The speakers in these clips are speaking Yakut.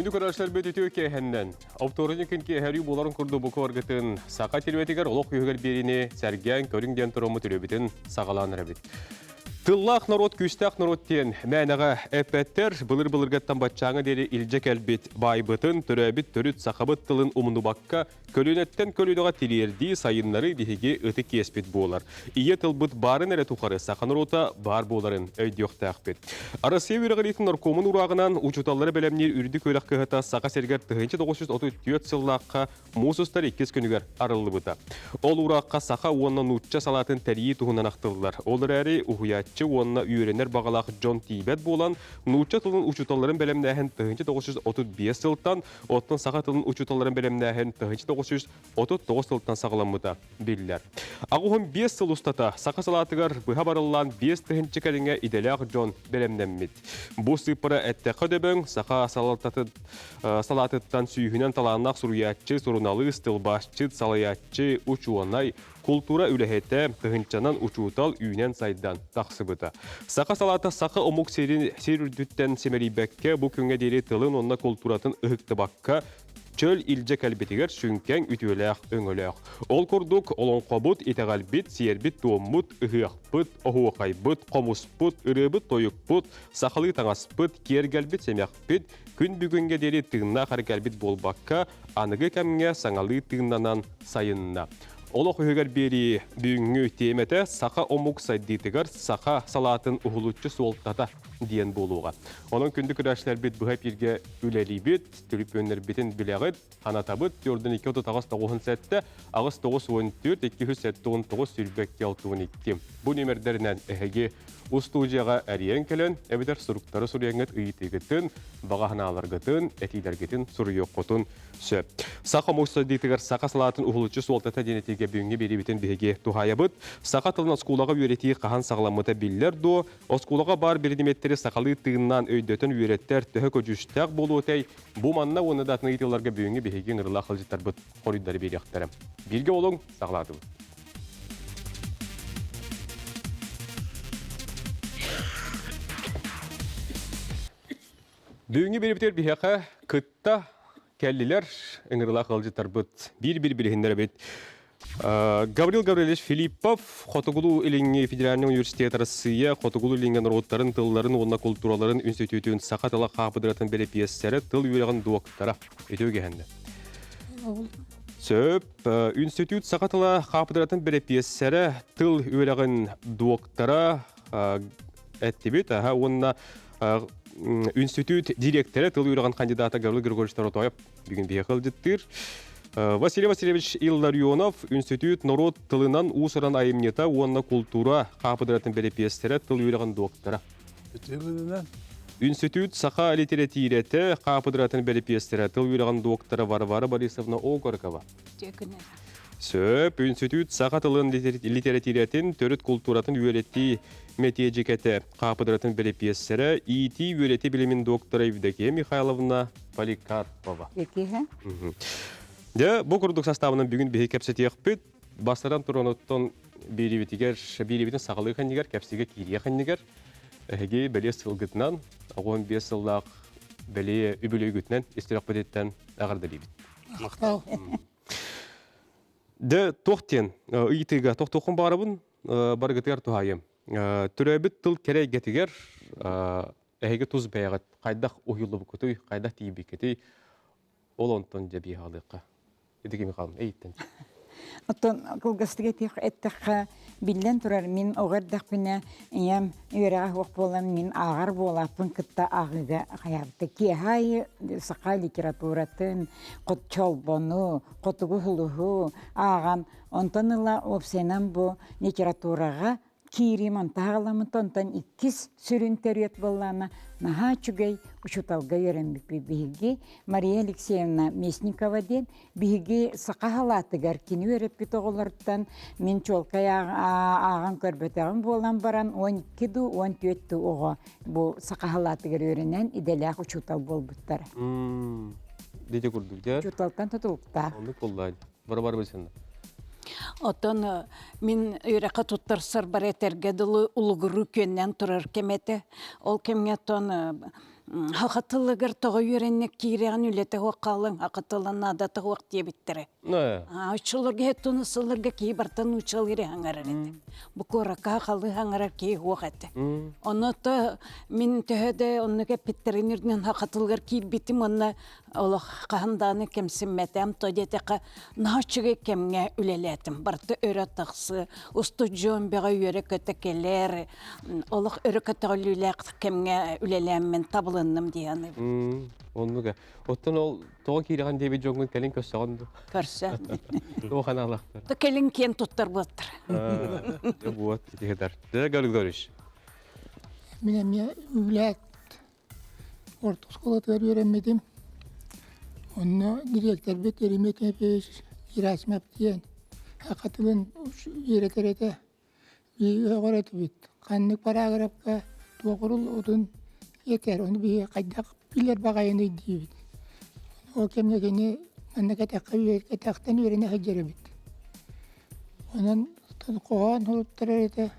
Күндү көрөөччүлэрбит үтүө киэһэннэн. Оптуорунньук күн киэһэрүү буоларын курдук бу куоргытын саха телевизорыгар олох үһүгэр биэриини сэргээн көрүҥ диэн тураммыт үлэбитин саҕалаан эрэбит. Тыллаах норуот күүстээх норуот диэн мээнэҕэ эппэттэр, былыр-былыргаттан баччааҥҥа диэри илдьэ кэлбит баайбытын, төрөөбүт төрүт сахабыт тылын умнубакка Көлүөнэттэн көлүөнэҕэ тириэрдии, сайыннарыы биһиги ытык иэспит буолар. Ийэ тылбыт баарын эрэ тухары саха норуота баар буоларын өйдүөхтээхпит. Россия үөрэҕириитин наркомун урааҕынан учууталлары бэлэмниир үрдүк үөрэх кыһата Саха сиригэр 1934 сыллаахха муус устар иккис күнүгэр арыллыбыта. Ол уураахха саха уонна нуучча салаатын тэрийии туһунан ахтыллар. Ол эрээри уһуйааччы уонна үөрэнэр баҕалаах дьон тиийбэт буолан, нуучча тылын учууталларын бэлэмнээһин 1935 сылтан Оттон саха тылын учууталларын бэлэмнээһин 1939 сылтан саҕаламмыта биллэр. 85 сыл устата саха салаатыгар быһа барыллаан 5000 кэриҥэ идэлээх дьон бэлэмнэммит. Бу сыыппара эттэххэ дөбөҥ, саха салаатыттан сүүһүнэн талааннаах суруйааччы, суруналыыс, тылбаасчыт, салайааччы, учуонай, култуура үлэһитэ, тыһыынчанан учуутал үүнэн-сайдан тахсыбыта. Саха салаата саха омук сирин сир үрдүттэн симэлийбэккэ, бу күҥҥэ диэри тылын уонна култууратын ыһыктыбакка, чөл илдьэ кэлбитигэр сүҥкэҥ үтүөлээх өҥөлөөх. Ол курдук, олоҥхобут, итэҕэлбит, сиэрбит-туоммут, ыһыахпыт, оһуохайбыт, хомуспут, ырыабыт-тойукпут, сахалыы таҥаспыт, киэргэлбит, сэмэхпит күн бүгүҥҥэ диэри тыыннаах эрэ кэлбит буолбакка, аныгы кэмҥэ саҥалыы тыыннанан сайынна. Олох үһүгэр биэрии бүгүҥҥү тиэмэтэ саха омук сайдыытыгар саха салаатын уһулуччу суолтата диэн буолуоҕа. Онон күндү көрөөччүлэрбит быһа эпииргэ үлэлиибит, түлүпүөннэрбитин билэҕит, анатабыт 42 38 97 8 94 279 22 62. Бу нүөмэрдэринэн эһиги устуудьуйаҕа эрийэн кэлэн, эбэтэр суруктары суруйаҥҥыт ыйытыыгытын, баҕа санааларгытын, этиилэргитин суруйуоххутун сөп. Саха омук сайдыытыгар саха салаатын уһулуччу суолтата диэн этиигэ бүгүҥҥү биэриибитин биһиги туһаайабыт. Саха тылын оскуолаҕа үөрэтии хаһан саҕаламмыта биллэр дуо? Оскуолаҕа баар биридимиэттэри сахалыы тыыннаан өйдөтөн үөрэттэр төһө көдьүүстээх буолуо этэй? Бу манна уонна да атын ыйытыыларга бүгүҥҥү биһиги ыҥырыылаах ыалдьыттарбыт хоруйдары биэриэхтэрэ. Бииргэ олоҥ саҕалаатыбыт. Бүгүҥҥү биэрибитигэр биһиэхэ кытта кэллилэр ыҥырылаах ыалдьыттарбыт биир-биир билиһиннэрэбит. Гаврил Гаврильевич Филиппов Хотугулуу-Илиҥҥи федеральнай университет Арассыыйа Хотугулуу-Илиҥҥи норуоттарын тылларын уонна култуураларын институтун саха тыла хаапыдыратын бэрэпиэссэрэ, тыл үөрэҕин дуоктара. Үтүө киһэннэ. Сөп. Институт саха тыла хаапыдыратын бэрэпиэссэрэ, тыл үөрэҕин дуоктара эттибит. Аха уонна институт директора, тыл үөрэҕин кандидата Гаврил Григорьевич Торотоев бүгүн биһиэхэ ыалдьыттыыр. Василий Васильевич Илларионов институт норуот тылынан уус-уран айымньыта уонна култуура хаапыдыратын бэрэпиэссэрэ, тыл үөрэҕин доктора. Институт саха литэрэтиирэтэ хаапыдыратын бэрэпиэссэрэ, тыл үөрэҕин доктора Варвара Борисовна Окорокова. Сөп, институт саха тылын литэрэтиирэтин, төрүт култууратын үөрэтии мэтиэдьикэтэ хаапыдыратын бэрэпиэссэрэ, иитии үөрэтии билимин доктора Евдокия Михайловна Поликарпова. Дьэ, бу курдук састаабынан бүгүн биһи кэпсэтиэхпит. Бастатан туран оттон биэриибитигэр, биэриибитин саҕалыы ханнигар, кэпсигэ киириэ ханнигар, эһиги бэлиэ сылгытынан, 15 сыллаах бэлиэ үбүлүөйгүтүнэн истирэхпититтэн эҕэрдэлиибит. Махтал. Дьэ, туох диэн ыйытыыга тохтуоххун баҕарабын, барыгытыгар туһаайым. Төрөөбүт тыл кэрэ эйгэтигэр эһиги тус бэйэҕит хайдах уһуйуллубуккутуй, хайдах тиийбиккитий, ол онтон дьэ биһаалыахха. Ити кими хаалын эйиттэн. Оттон кылгастык эттэххэ, биллэн турар, мин оҕо эрдэхпинэ ийэм үөрэҕэ суох буолан мин ааҕар буолааппын кытта ааҕыыга хайаабыта. Киэһэ аайы саха литературатын, чолбону, хотугу сулуһу ааҕан, онтон ыла уопсайынан бу литератураҕа киириим онтон онтон иккис сүрүн төрүөт буоллаҕына наһаа үчүгэй учууталга үөрэммиппит биһиги Мария Алексеевна Местникова диэн биһиги саха халаатыгар кини үөрэппит оҕолоруттан мин чуолкай ааҕан көрбөтөҕүм буолан баран 12 дуу 14 дуу оҕо бу саха халаатыгар үөрэнэн идэлээх учуутал буолбуттар. Дити курдук дьэ. Учууталтан тутулуктаах. Оннук буолла. Бары-бары билсэннэ. Оттон мин үөрэххэ туттарсар бар этэргэ дылы улугуруу күөннээн турар кэм этэ. Ол кэмҥэ оттон Саха тылыгар тоҕо үөрэннэ киирэҕин үлэтэ суох хаалыҥ, саха тыла наадата суох диэбиттэрэ. Оччолорго һэттуну сылларга киһи барыта нууччалыы эрэ саҥарар этэ. Бу куоракка сахалыы саҥарар киһи суох этэ. Ону то мин төһө да оннук эппиттэрин үрдүнэн саха тылыгар киирбитим уонна олох хаһан даҕаны кэмсиммэтээм то диэтэххэ наһаа үчүгэй кэмҥэ үлэлээтим. Барыта өрө тахсыы, устудьуон бөҕө үөрэ-көтө кэлэр, олох өрө көтөҕүллүүлээх кэмҥэ үлэлээммин табылынным дии саныыбын. Оннук. Оттон ол тоҕо киирэҕин диэбит дьоҥҥун кэлин көрсөҕүн дуу? Көрсө. Туох аналаахтар? Кэлин киэн туттар буоттар. Вот, итигитар. Дэ Григорьевич. Мин эмиэ үлээт орто оскуолатыгар үөрэммитим. Онно дириэктэрбит Еремей Тимофеевич Герасимов диэн саха тылын үөрэтэр этэ. Биһиги өҕөр этибит. Ханнык параграфка туох уруллубутун этэр, ону биһиги хайдах билэр баҕайыный диибит. Ол кэмҥэ кини манна кэтэххэ кэтэхтэн үөрэнэ сылдьар эбит. Онон хоһоон суруттарар этэ.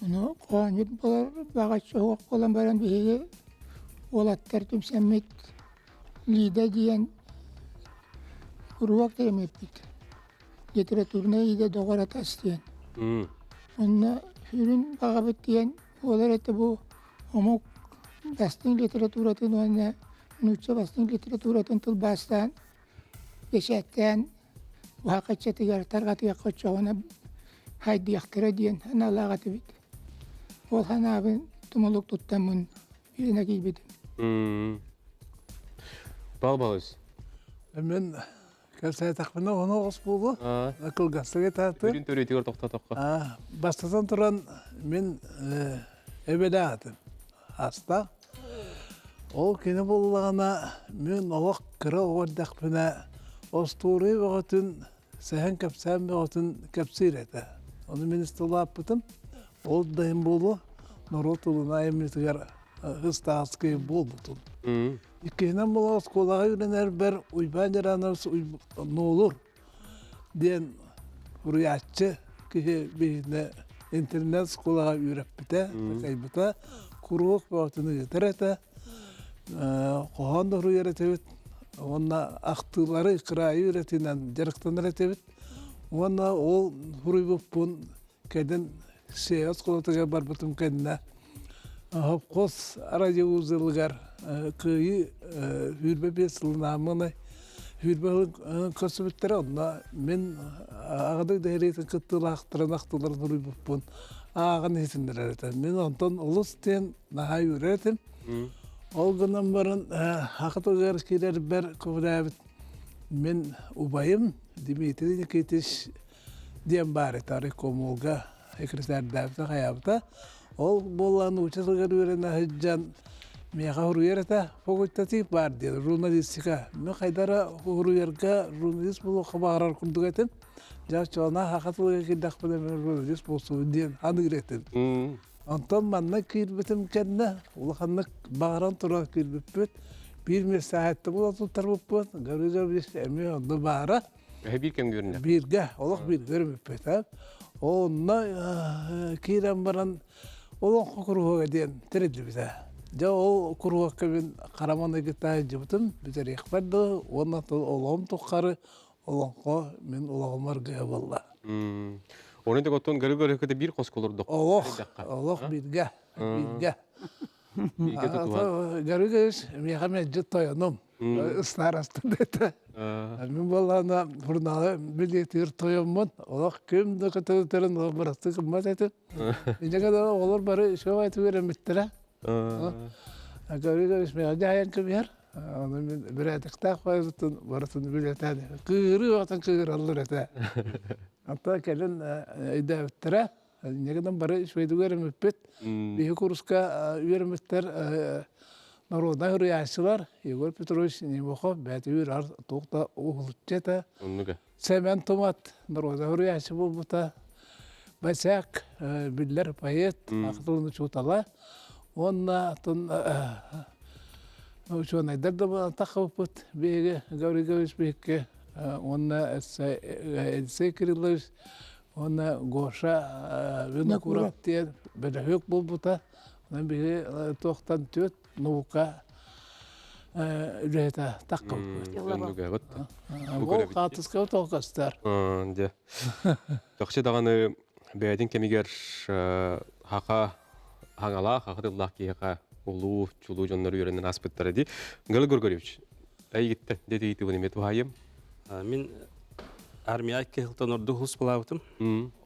Ону хоһоонньут буолар баҕаччы суох буолан баран биһиги уолаттар түмсэммит Лида диэн куруһуок тэрийбиппит. Литературнай идэ доҕор атас диэн. Онно сүрүн баҕабыт диэн буолар этэ бу омук бастыҥ литературатын уонна нуучча бастыҥ литературатын тылбаастаан, бэчээттээн уһаакаччатыгар тарҕатыахха оччоҕуна хайдыахтара диэн санаалаах этибит. Ол санаабын тумулук туттаммын үөрэнэ киирбитим. Павел Павлович. Мен кэпсээтэхпинэ ону оҕус буолуо. Кылгастык этааты. Бүтүн төрүтүгэр тохтотоххо. Бастатан туран мин эбэлээх аста. Ол кини буоллаҕына мин олох кыра оҕо эрдэхпинэ остуоруйа бөҕөтүн сэһэн кэпсээн бөҕөтүн кэпсиир этэ. Ону мин истэ Ол да иһин буолуо, норуот тылын айымньытыгар ыстааскый буолбутум. Иккиһинэн буола оскуолаҕа үөрэнэрбэр Уйбаан Дьаранович Нуолур диэн суруйааччы киһи биһиэнэ интернет оскуолаҕа үөрэппитэ, такайбыта, куруһуок бөҕөтүн ыытар этэ, хоһоон да суруйар этибит уонна ахтыылары кыраайы үөрэтиинэн дьарыктанар этибит. Уонна ол суруйбуппун кэлин Сиэ оскуолатыгар барбытым кэннэ Хопхуос радиоузелыгар Кыайыы 25 сылынааммын сүүрбэ сыл көрсүбүттэрэ онно мин аҕа дэһириитин кыттыылаахтарын ахтыларын суруйбуппун ааҕан иһитиннэрэр этэ. Мин онтон олус диэн наһаа үөрэр этим. Ол гынан баран саха тылыгар киирэрбэр көҕүлээбит мин убайым Дмитрий Никитич диэн баар этэ райкомолга секретардаабыта хайаабыта. Ол буоллаҕына нуучча тылыгар үөрэнэ сылдьан миэхэ суруйар этэ факультатив баар диэн журналистика. Мин хайда эрэ суруйарга журналист буолуохха баҕарар курдук этим. Дьэ оччоҕуна саха тылыгар киирдэхпинэ мин журналист буолсубун диэн аныыр этим. Онтон манна киирбитим кэннэ улаханнык баҕаран туран киирбиппит. Биир миэстэ аһатта буола туттарбыппыт. Гаврил Гаврильевич эмиэ онно баара. Биир кэмҥэ үөрэнэ. Бииргэ, олох бииргэ үөрэммиппит. Онно киирэн баран олоҥхо куруһуога диэн тэриллибитэ. Дьэ ол куруһуокка мин хараман ыйгыттаан сылдьыбытым, бүтэриэхпэр дылы уонна олоҕум тухары олоҥхо мин олоҕум аргыһа буолла. Оны да оттон гөрү-гөрү кытта биир хоско олордох. Олох, олох бииргэ, бииргэ. Бииргэ тутуһан. Гөрү-гөрү миэхэ мэлдьи тойонум. Ыстаарастан этэ. Мин буоллаҕына журналы билиэтигэр тойоммун, олох ким да көтөрүтэрин олох бырастыы гыммат этим. Инньэ гынан оҕолор бары үчүгэй үөрэммиттэрэ. Гаврил миэхэ дьаһайан кэбиһэр. Ону мин бэрээдэктээх барытын барытын билэтээн кыыһырыы баҕатын кыыһыраллар этэ. Антон кэлин өйдөөбүттэрэ. Инньэ гынан бары үчүгэйдик үөрэммиппит. Биһи курска үөрэммиттэр народнай суруйааччылар Егор Петрович Неймохов бэйэтэ үөрэр туох да уһулуччу этэ. Сэмэн Тумат народнай суруйааччы буолбута. Босяк биллэр поэт, саха тылын учуутала. Уонна атын учуонайдар да таххыбыппыт биһиги Гаврил Гаврилович биһикки уонна Алексей Кириллович Уонна Гоша Винокуров диэн бөлөһүөк буолбута. Онон биһиги туохтан түөрт наука үлэһитэ таххыбыт. Ол хаатыска толкастар. Дьэ. Чахчы даҕаны бэйэтин кэмигэр хаха хаҥалаах, хаха тыллаах киһиэхэ улуу, чулуу дьоннор үөрэнэн ааспыттара дии. Гала Григорьевич, эйигиттэн дэтэ ыйытыыбын эмиэ туһаайым. Мин армия икки сылтан ордук улуспалаабытым.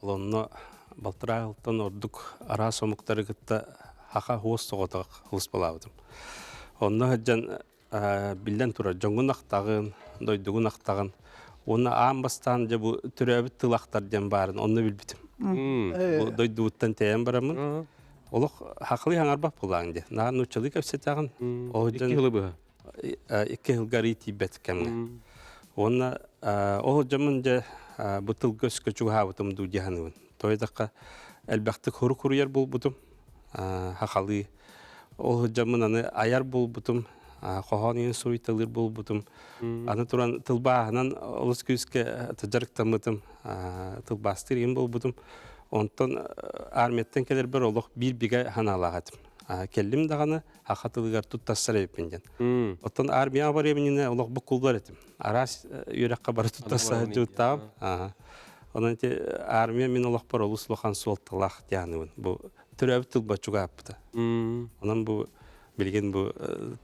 Ол онно балтараа сылтан ордук араас омуктары кытта хаха хуос соҕотох улуспалаабытым. Онно сылдьан биллэн турар дьоҥҥун ахтаҕын, дойдугун ахтаҕын. Уонна аан бастаан дьэ бу төрөөбүт тыл ахтар диэн баарын онно билбитим. Бу дойдубуттан тэйэн бараммын олох хахылыы хаҥарбат буолааҥ диye. Наар нууччалыы кэпсэтэҕин. Ол Икки сылы быһа. Икки сылга арый тиийбэт кэмҥэ. Уонна ол дьоммун дьэ бу тылга өскө чугаһаабытым дуу дии саныыбын. Тоойдоххо элбэхтик хурук хуруйар буолбутум хахалыы. Ол дьоммун аны айар буолбутум, хоһоон иһин суруйталыыр буолбутум. Аны туран тылбааһынан олус күүскэ дьарыктаммытым, тылбаастыыр иһин буолбутум. Онтон армияттан кэлэрбэр олох биир бигэ санаалаах этим. Кэллим даҕаны саха тылыгар туттарсар эбиппин диэн. Оттон армияҕа барыам иннинэ олох буккуллар этим. Араас үөрэххэ бары туттарса сылдьыбыттааҕым. Онон ити армия мин олохпор олус улахан суолталаах дианыбын. Бу төрөөбүт тылба чугаһаппыта. Онон бу билигин бу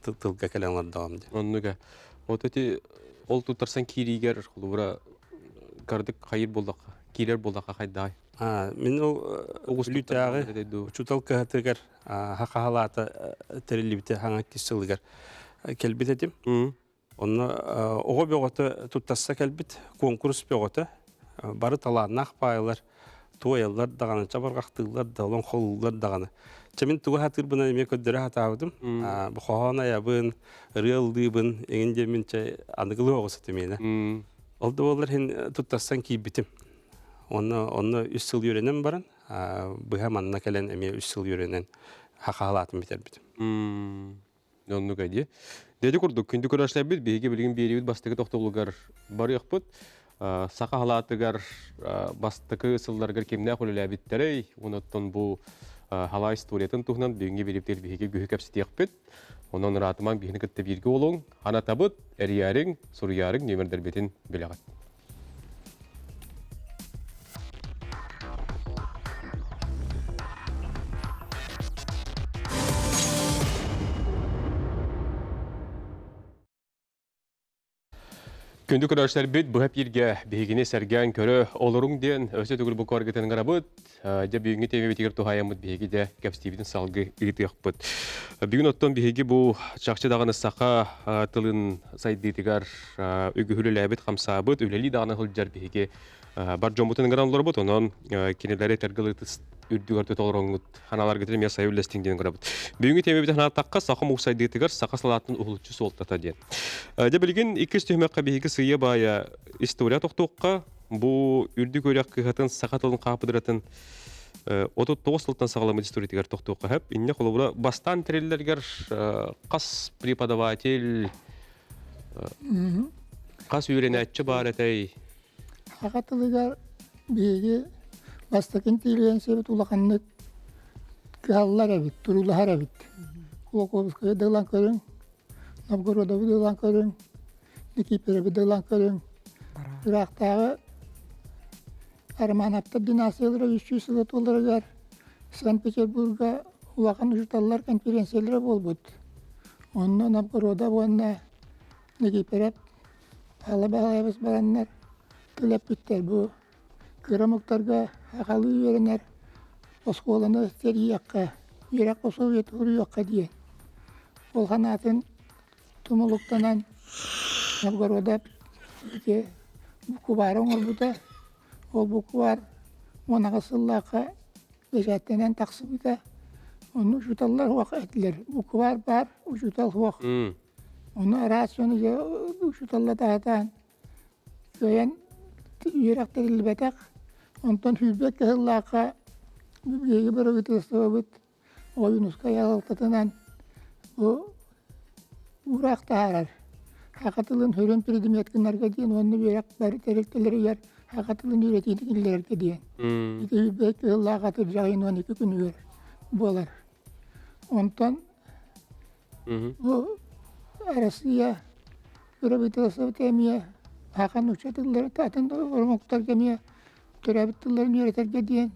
тылга кэлэн олордоҕум диэн. Оннуга. Вот эти ол туттарсан киириигэр холобура кардык хайыр буоллахха, киирэр буоллахха хайдаай? Мин ол Бүлүүтээҕи учуутал кыһатыгар хахаһалаата тэриллибитэ хаҥа иккис сылыгар кэлбит этим. Онно оҕо бөҕөтө туттарса кэлбит, куонкурус бөҕөтө. Бары талааннаах паайалар, туойаллар даҕаны, чабырҕахтыыллар да, олоҥхолууллар даҕаны. Чэ мин тугу сатыырбынан эмиэ көрдөрө сатаабытым. Бу хоһоон айабын, ырыа ыллыыбын, эҥин диэммин чэ аныгылыы оҕус этим иэнэ. Ол да буоллар иһин туттарсан киирбитим. Онно онно үс сыл үөрэнэн баран, быһа манна кэлэн эмиэ үс сыл үөрэнэн хахаалаатын бүтэрбитим. Оннук дии. Деди курдук, күндү көрөөччүлэрбит биһиги билигин биэриибит бастакы тохтобулугар барыахпыт. Саха халаатыгар бастакы сылларыгар кимнээх үлэлээбиттэрэй? Онуттан бу халаа историятын туһунан бүгүҥҥү бирииптэр биһиги күһү кэпсэтиэхпит. Онон ыраатымаҥ биһини кытта бииргэ олуҥ. Анатабыт, эрийээриҥ, суруйаарыҥ нүөмэрдэрбитин билэҕит. Күндү көрөөччүлэрбит быһа эпииргэ биһигини сэргээн көрө олоруҥ диэн өссө төгүл бу коргытын ыҥырабыт. Дьэ бүгүҥҥү тиэмэбитигэр туһаайаммыт биһиги дьэ кэпсэтиибитин салгыы ыытыахпыт. Бүгүн оттон биһиги бу чахчы даҕаны саха тылын сайдыытыгар үгүһү үлэлээбит, хамсаабыт, үлэлии даҕаны сылдьар биһиги бар дьоммутун ыҥыран олоробут. Онон кинилэри этэргэ үрдүгэр тута олороҥҥут ханааларгытын эмиэ сайа үллэстиҥ диэн ыҥырабыт. Бүгүҥҥү тиэмэбитин санаатахха, саха омук сайдыытыгар саха салаатын уһулуччу суолтата диэн. Дьэ билигин иккис түһүмэххэ биһиги сыыйа баайа история тохтуохха, бу үрдүк үөрэх кыһатын саха тылын хаапыдыратын 39 сылтан саҕаламмыт историятыгар тохтуохха сөп. Инньэ холобура бастаан тэриллэригэр хас преподаватель хас үөрэнээччи баар этэй? Саха тылыгар биһиги бастакы интеллигенциябыт улаханнык кыһаллар эбит, туруулаһар эбит. Кулаковскайы да ылан көрүҥ, Новгородовы да ылан көрүҥ, Никипереви да ылан көрүҥ. Ыраахтааҕы Романовтар династиялара 300 сыла туоларыгар Санкт-Петербурга улахан учууталлар конференциялара буолбут. Онно Новгородов уонна Никиперев Ала Баһылайабыс бараннар тыл эппиттэр бу кыра омуктарга сахалыы үөрэнэр оскуоланы тэрийиэххэ, үөрэх пособиетын суруйуохха диэн. Ол санаатын тумулуктанан Новгородов ити букубаары оҥорбута. Ол букубаар 18 сыллаахха бэчээттэнэн тахсыбыта. Онно учууталлар суох этилэр. Букубаар баар, учуутал суох. Ону араас дьону учууталлатаатаан кыайан үөрэх тэриллибэтэх. Онтон сүүрбэккэ сыллаахха биһиги бырабыыталыстыбабыт Ойуунускай аҕалтатынан бу уураах таһаарар. Саха тылын сүрүн предмет гынарга диэн уонна үөрэх бары тэрилтэлэригэр саха тылын үөрэтиини киллэрэргэ диэн. Ити сүүрбэккэ сыллаах атырдьах ыйын 12 күнүгэр буолар. Онтон. Бу Россия бырабыыталыстыбата эмиэ саха нуучча тылларын атын омуктарга эмиэ төрөөбүт тылларын үөрэтэргэ диэн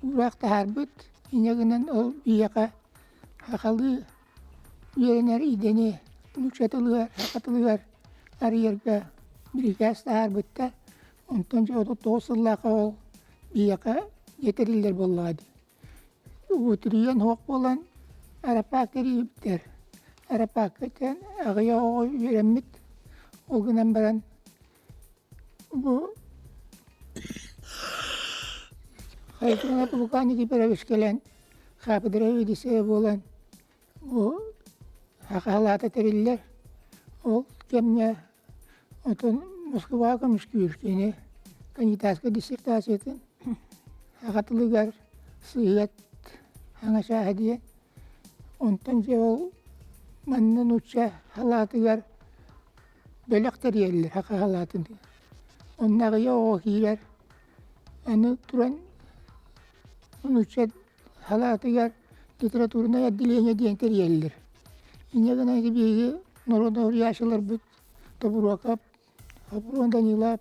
уураах таһаарбыт. Инньэ гынан ол биһиэхэ сахалыы үөрэнэр идэни нуучча тылыгар, саха тылыгар арыйарга бирикээс таһаарбыттар. Онтон дьэ 39 сыллаахха ол биһиэхэ дьиэ тэриллэр буоллаҕа дии. Утуруйан суох буолан Арапаакка киирбиттэр. Арапааккаттан аҕыйах оҕо үөрэммит. Ол гынан баран бу Хайдыҥа Лука Никифорович кэлэн хаапыдыра үдүсэ буолан бу саха тэриллэр. Ол кэмҥэ Оттон Москваҕа көмүскүүр кини кандидатскай диссертациятын саха тылыгар сыһыат хаҥа чааһа диэн. Онтон дьэ ол манна нуучча халаатыгар бэлэх тэрийэллэр саха халаатын. Онно аҕыйах оҕо киирэр. Аны туран нуучча халаатыгар литературнай отделение диэн тэрийэллэр. Инньэ гынан биһиги норуот уһуйааччыларбыт Тобуруокап, Хоппуруон Данилов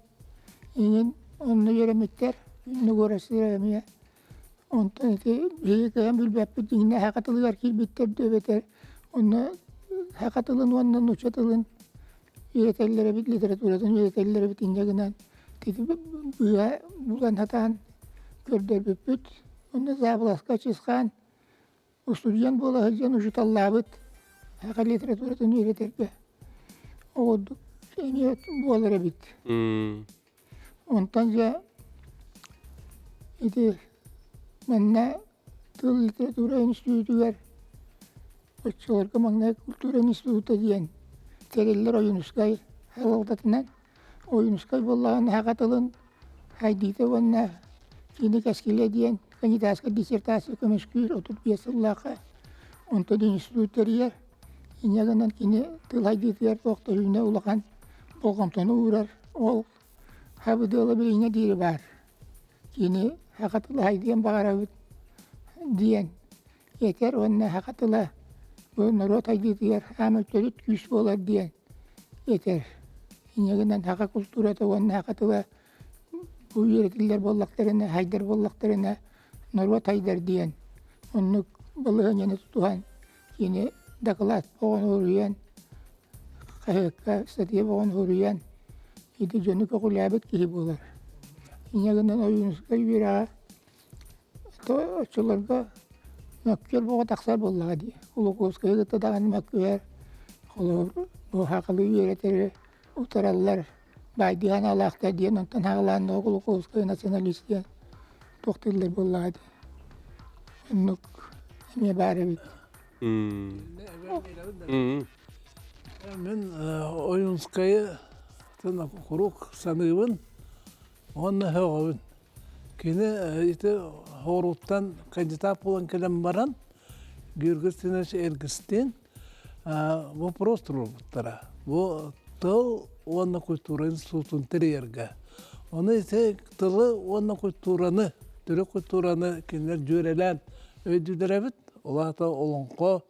иҥин онно үөрэммиттэр, Нугуорастыыр эмиэ. Онтон ити биһиги кыайан билбэппит дьиҥнээх саха тылыгар киирбиттэр дуу эбэтэр онно саха тылын уонна нуучча тылын үөрэтэллэр эбит, литературатын үөрэтэллэр эбит инньэ гынан ити быыһа булан сатаан көрдөрбүппүт. Онно Заболоцкай Чысхаан Устудьуон буола сылдьан учууталлаабыт саха литературатын үөрэтэргэ оҕурдук эмиэ буолар эбит. Онтон дьэ ити манна тыл литература институтугар оччолорго маҥнай культура института диэн тэриллэр Ойуунускай салалтатынан Ойуунускай буоллаҕына саха тылын хайдыыта уонна кини кэскилэ диэн кандидатскай диссертация көмүскүүр 35 сыллаахха онтон институт тэрийэр. Инньэ гынан кини тыл хайдыытыгар туох да үүнэ улахан болҕомтону уурар. Ол хабыдыала билиҥҥэ диэри баар. Кини саха тыла хайдыан баҕарабыт диэн этэр уонна саха тыла бу норуот хайдыытыгар хаамар төрүт күүс буолар диэн этэр. Инньэ гынан саха култуурата уонна саха тыла бу үөрэтиллэр буоллахтарына, хайдар буоллахтарына норуот хайдар диэн оннук балаһыанньаны тутуһан кини дакылаат оҕону уруйан, хаһыакка статья оҕону уруйан ити дьону көҕүлээбит киһи буолар. Инньэ гынан Ойуунускай үөрэҕэ Оччолорго мөккүөр бөҕө тахсар буоллаҕа дии. Кулаковскайы кытта даҕаны мөккүһэр, холобур, бу сахалыы үөрэтэри утараллар, баайдыы санаалаахтар диэн, онтон саҕалаан Кулаковскай националист диэн туох дииллэр буоллаҕа дии. Оннук эмиэ баар эбит. Мин Ойуунскайы куруук саныыбын уонна сөҕөбүн. Кини ити хоруттан кандидат буолан кэлэн баран, Георгий Степанович Эргистин вопрос туруорбуттара. Бу тыл уонна культура институтун тэрийэргэ. Ону ити тылы уонна культураны, төрүт культураны кинилэр дьүөрэлээн өйдүүлэр эбит. Ол аата олоҥхо,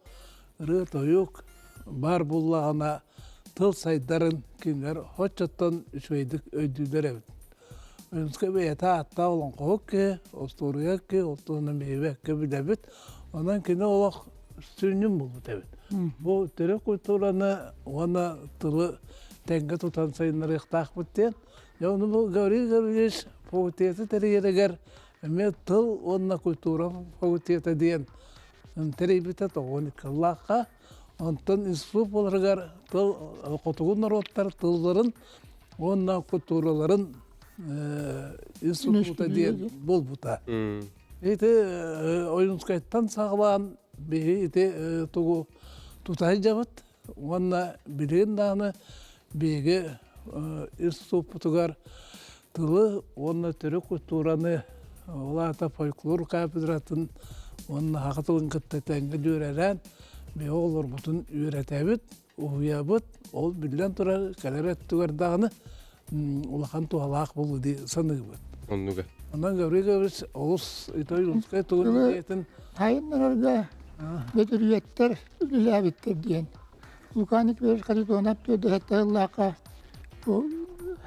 ырыа-тойук баар буоллаҕына тыл сайдарын кинилэр оччоттон үчүгэйдик өйдүүлэр эбит. Ойуунускай бэйэтэ ааттаах олоҥхоһут киһи, остуоруйа киһи, ол туһунан биһиги билэбит. Онон кини олох сүнньүн булбут эбит. Бу төрүт культураны уонна тылы тэҥҥэ тутан сайыннарыахтаахпыт диэн. Дьэ ону бу Гаврил Гаврильевич факультеты тэрийэригэр эмиэ тыл уонна культура факультета диэн тэрийбитэ тоҕуон икки Онтон институт буоларыгар тыл хотугу норуоттар тылларын уонна культураларын института диэн буолбута. Ити Ойуунскайтан саҕалаан биһи ити тугу тута сылдьабыт уонна билигин даҕаны биһиги институппутугар тылы уонна төрүт культураны ол аата фольклор кафедратын уонна саха тылын кытта тэҥҥэ дьүөрэлээн биһи оҕолорбутун үөрэтэбит, уһуйабыт. Ол биллэн турар кэлэр өттүгэр даҕаны улахан туһалаах буолуо дии саныыбыт. Оннуга. Онон Гаврил Гаврилович олус Италий тугун идеятын Сайыннарарга. Бөтүрүөттэр үлэлээбиттэр диэн. Лука Николаевич Харитонов түөрдэһэттэ сыллаахха бу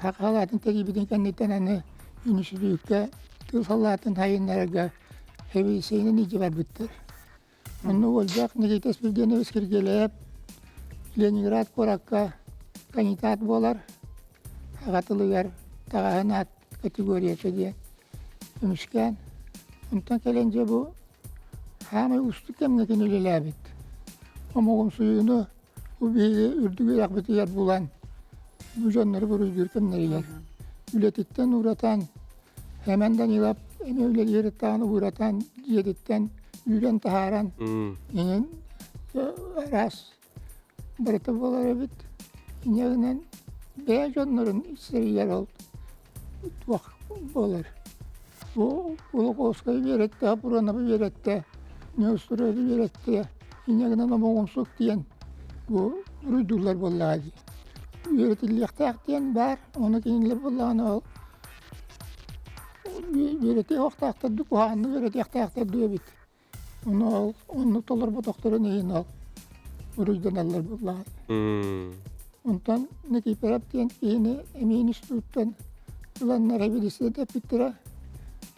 саха салаатын тэрийбитин кэнниттэн аны үнүстүүккэ тыл салаатын сайыннарарга сэбиэдиссэйинэн илдьэ барбыттар. Онно Ольга Никита Спиридонович Киргиэлэйэп Ленинград куоракка кандидат буолар, аҕа тылыгар таҕаһын аат категорията диэн көмүскээн. Онтон кэлэн дьэ бу саамай уустук кэмҥэ кини үлэлээбит. Омугумсуйууну бу биһиги үрдүк үөрэхпитигэр булан бу дьоннору буруйдуур кэмнэригэр үлэтиттэн ууратан Сэмэн Данилов эмиэ үлэлиириттэн ууратан дьиэтиттэн үүрэн таһааран иҥин араас барыта буолар эбит. Инньэ гынан бэйэ дьоннорун сиригэр ол туох буолар. Бу Кулаковскай үөрэттэ, Пуроновы үөрэттэ, Неустроевы үөрэттэ. Инньэ гынан омоҕумсук диэн бу буруйдууллар буоллаҕа дии. Үөрэтиллиэхтээх диэн баар, ону кинилэр буоллаҕына ол үөрэтиэхтээхтэр дуу, куһаҕаннык үөрэтиэхтээхтэр дуу эбит. Ону ол оннук толорботохторун иһин ол буруйданаллар буоллаҕа. Онтон Никифоров диэн киһини эмиэ институттан ыланнар эбилиссэ эппиттэрэ.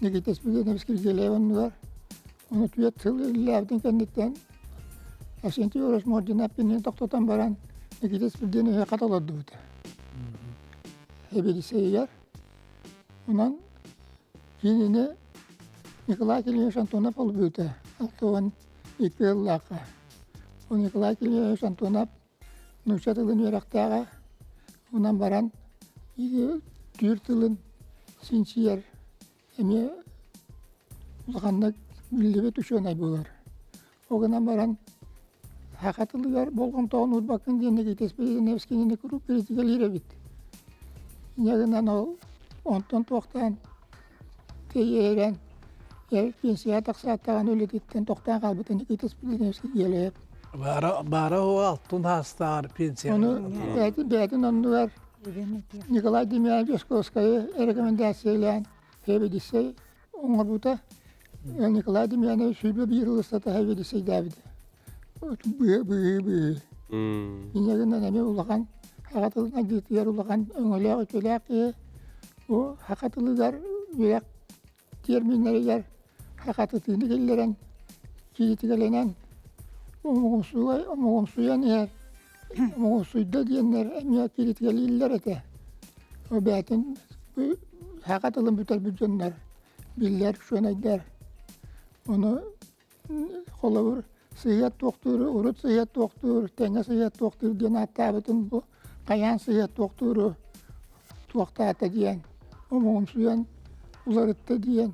Никита Спиридонович Киргиэлэйэв оннугар ону түөрт сыл үлэлээбитин кэнниттэн Арсентий Егорович Мординов кинини тохтотон баран Никита Спиридоновиһы хат олордубута. Эбилиссэйигэр Онон кинини Николай Кириллович Антонов олбута 62 сыллаахха. Ол Николай Кириллович Антонов нуучча тылын үөрэхтээҕэ. Онон баран түүр тылын чинчийэр эмиэ улаханнык биллибит учуонай буолар. Ол гынан баран саха тылыгар болҕомтоҕун уурбаккын диэн Никита Спиридонович кинини куруук критикалиир эбит. Инньэ гынан ол онтон туохтаан тэйиэрэн пенсияҕа тахсаат даҕаны үлэтиттэн тохтоон хаалбыта Никита Спиридонович Киргиэлэйэп. Баара баара алтын хаастааҕар пенсия. Ону бэйэтин бэйэтин оннугар Николай Демьянович Дьосковскайы рекомендациялаан сэбиэдиссэй оҥорбута. Николай Демьянович 21 сыл устата сэбиэдиссэйдээбитэ. Быһыы быһыы. Инньэ гынан эмиэ улахан саха тылын айдыытыгар улахан өҥөлөөх үтүөлээх киһи. Бу саха тылыгар үөрэх тиэрминнэригэр сахатытыыны киллэрэн кииритигэлэнэн омугумсуйан иһэр омугумсуйда диэннэр эмиэ кииритигэлииллэр этэ. Ол бэйэтин саха тылын бүтэрбит дьоннор биллэр учуонайдар. Ону холобур сыһыат туохтууру урут сыһыат туохтуур, тэҥҥэ сыһыат туохтуур диэн ааттаабытын бу хайаан сыһыат туохтууру туохтаата диэн омугумсуйан уларытта диэн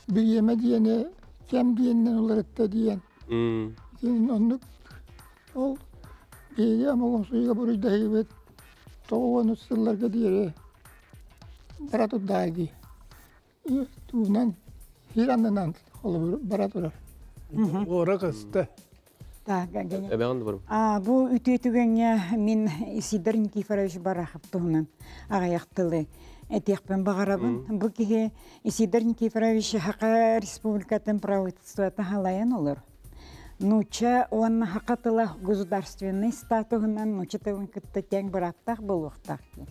бириэмэ диэни кэм диэнинэн уларытта диэн оннук ол биһиги омугумсуйууга буруйдаһыыбыт 90 сылларга диэри бара турдаҕа дии туунан сир аннынан холобур бара турар. Уора көстө. Эбэҕин да А бу үтүө түгэҥҥэ мин Исидор Никифорович Барахов туһунан аҕыйах тылы этиэхпин баҕарабын. Бу киһи Исидор Никифорович Саха Республикатын правительствота халайан олор. Нуучча уонна саха тыла государственнай статуһунан нуучча тылын кытта тэҥ бырааптаах буолуохтаах диэн.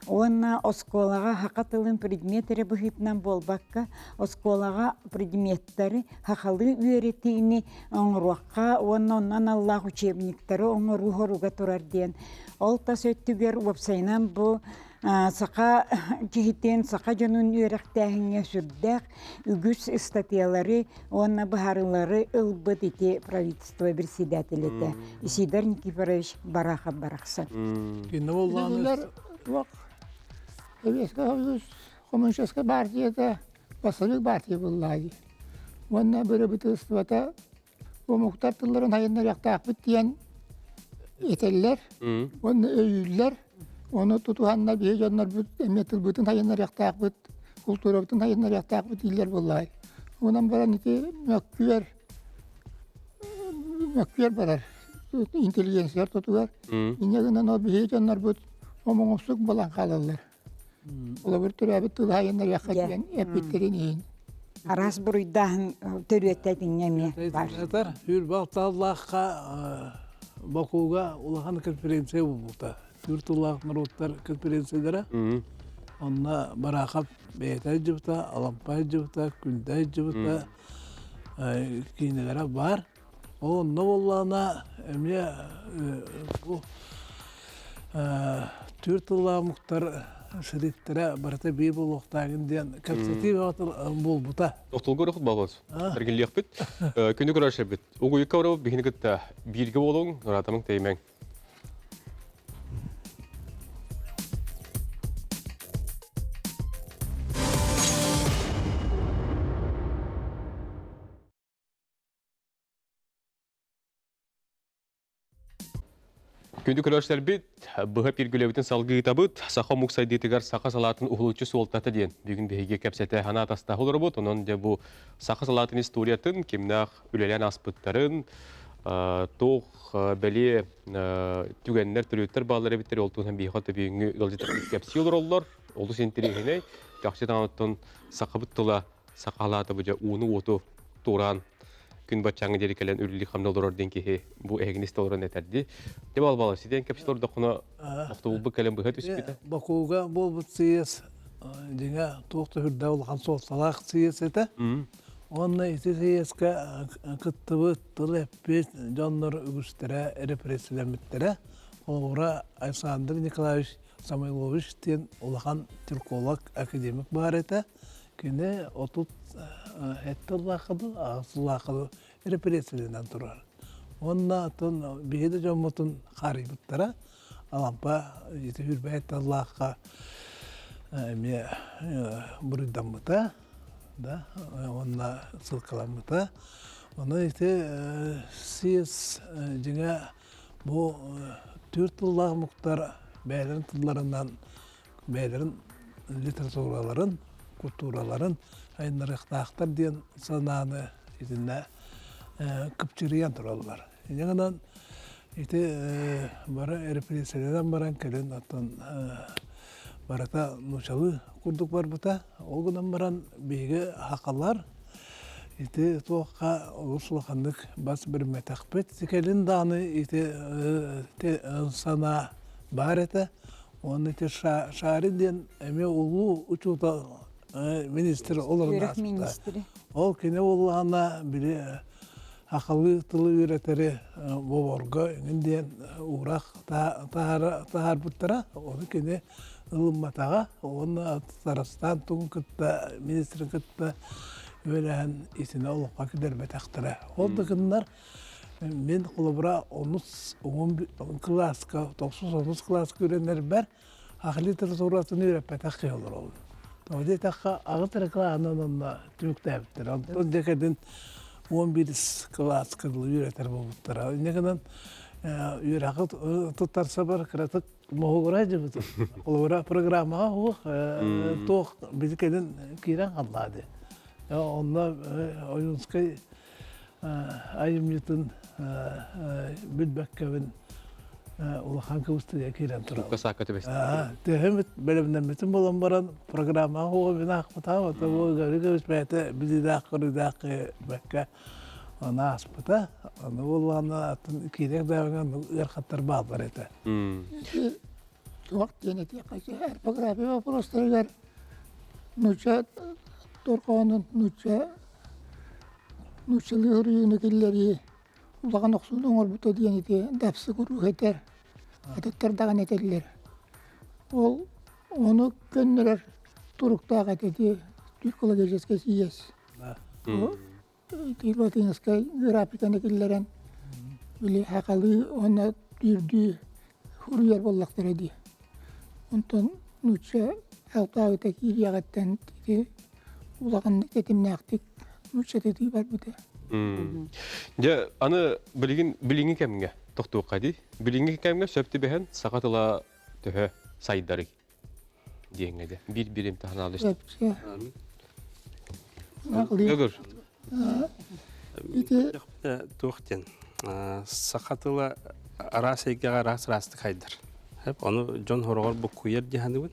Уонна оскуолаҕа саха тылын предмет эрэ быһыытынан буолбакка, оскуолаҕа предметтэри сахалыы үөрэтиини оҥоруохха уонна онно аналлаах учебниктары оҥоруу соруга турар диэн. Ол тас өттүгэр уопсайынан бу саха киһитин, саха дьонун үөрэхтээһиҥҥэ сүрдээх үгүс ыстатыйалары уонна быһаарыылары ылбыт ити правительство председателэ этэ Исидор Никифорович Барахов барахсан. Кинилэр туох Советскай Союз Коммунистическай партията бассабыык партия буоллаҕа дии. Уонна бырабыыталыстыбата омуктар тылларын сайыннарыахтаахпыт диэн этэллэр уонна өйүүллэр. Ону тутуһаннар биһиги дьоннорбут эмиэ тылбытын сайыннарыахтаахпыт, култуурабытын сайыннарыахтаахпыт дииллэр буоллаҕай. Онон баран ити мөккүөр мөккүөр барар интеллигенция ортотугар. Инньэ гынан ол биһиги дьоннорбут омоҥумсук буолан хаалаллар. Холобур төрөөбүт тылы сайыннарыахха диэн эппиттэрин иһин. Араас буруйдааһын төрүөттэ итинҥэ эмиэ баар. Этэр, Түүр алтааллаахха Бакуга улахан конференция буолбута. Түүр тыллаах норуоттар конференциялара. Онно Бараахап бэйэтэ дьыбыта, Алампай дьыбыта, Күнтэй дьыбыта киинэлэрэ баар. Ол онно буоллаҕына эмиэ бу түүр тыллаах омуктар сириттэрэ барыта биир буолуохтааҕын диэн кэпсэтии буолбута. Тохтолго өрөхүт балбас. Эргиллиэхпит. Күнү көрөшөбүт. Угуйукка барабыт биһини кытта бииргэ буолуҥ, ыраатамың тэйимэҥ. Күндү көрөөччүлэрбит, быһа пиргүлэбитин салгыытабыт. Саха омук сайдыытыгар саха салаатын уһулуччу суолтата диэн бүгүн биһиги кэпсэтэ санаа атастаһа олоробут. Онон дьэ бу саха салаатын историятын, кимнээх үлэлээн ааспыттарын, туох бэлиэ түгэннэр, төрүөттэр бааллар эбиттэр, ол туһунан биһиэхэ төбүүҥҥү ыалдьыттарбыт кэпсии олороллор. Олус интэриэһинэй. Чахчы даҕаныттан сахабыт тыла сахалаата бу дьэ ууну-уоту туораан күн баччааҥҥа диэри кэлэн үлэлии-хамныы олорор диэн киһи бу эһигини истэ олорон этэрди. Дьэ балбала ситэн кэпсэтэ олордоххуна охтубулбут кэлэн быһа түспүтэ. Бакуга буолбут сийиэс дьиҥэ туох да үрдээх улахан суолталаах сийиэс этэ. Уонна ити сийиэскэ кыттыбыт, тыл эппит дьоннор үгүстэрэ репрессиялэммиттэрэ. Холобура, Александр Николаевич Самойлович диэн улахан тюрколог, академик баар этэ. Кини 37 сыллаахха дуу, аҕыс сыллаахха дуу репрессияланан турар. Уонна оттон биһиги да дьоммутун хаарыйбыттара. Алампа ити үрбэйт тыллаахха эмиэ буруйдаммыта, да, уонна ссылкаламмыта. Ону ити съезд дьиҥэ бу түөрт тыллаах омуктар бэйэлэрин тылларынан бэйэлэрин литератураларын, культураларын айыннарыахтаахтар диэн санааны итиннэ кыпчырыйан тураллар. Инньэ гынан ити бары репрессияланан баран кэлин оттон барыта нуучалыы курдук барбыта. Ол гынан баран биһиги сахалар ити туохха олус улаханнык бас бэриммэтэхпит. Кэлин даҕаны ити санаа баар этэ. Уонна ити Шарин диэн эмиэ улуу учуутал министр олорон ааспыта. Ол кини буоллаҕына били сахалыы тылы үөрэтэри боборго эҥин диэн уурах таһаарбыттара. Ону кини ылымматаҕа уонна Татарстан тугун кытта министрин кытта үөлэһэн итини олоххо киллэрбэтэхтэрэ. Ол да гыннар Мин холобура онус уон кылааска, тохсус онус кылааска үөрэнэрбэр саха литературатын үөрэппэтэх киһи олоробун. Тоҕо диэтэххэ, аҕыс эрэ кылааһынан онно түмүктээбиттэр. Онтон дьэ кэлин 11 кылааска дылы үөрэтэр буолбуттара. Инньэ гынан үөрэххэ туттарсабар кыратык моһугурай дьыбытым. Холобура программаҕа суох туох били кэлин киирэн хааллаа дии. Онно Ойуунскай айымньытын билбэккэбин улахан кыбыстыыга киирэн турабын. Тукка саакка түбэстэ. Төһөмүт бэлэмнэммитим буолан баран программаҕа оҕо мин аахпытаҕым, ото бу Гаврил бэйэтэ билиилээх көрүүлээх бэккэ ону ааспыта. Ону буоллаҕына атын киирэр даҕаны ыарахаттар бааллар этэ. Туох диэн этиэххэ орфография вопростарыгар нуучча дорҕоонун нуучча нууччалыы суруйууну киллэрии улахан охсууну оҥорбута диэн ити дапсы куруук этэр, атыттар даҕаны этэллэр. Ол ону көннөрөр туруктаах этэ ити тюркологическай сийиэс. Латинскай графиканы киллэрэн били сахалыы уонна түүрдүү суруйар буоллахтара дии. Онтон нуучча алпаабыта киириэҕиттэн ити улаханнык тэтимнээхтик нууччатытыы барбыта. Дьэ, аны билигин билиҥҥи кэмҥэ тохтуохха дии. Билиҥҥи кэмҥэ сөп түбэһэн саха тыла төһө сайдарый? диэҥҥэ дэ биир биир имтиханаалы Өгөр. Туох диэн саха тыла араас эйгэҕэ араас араастык хайдар. Ону дьон хороҕор буккуйар дии саныыбын.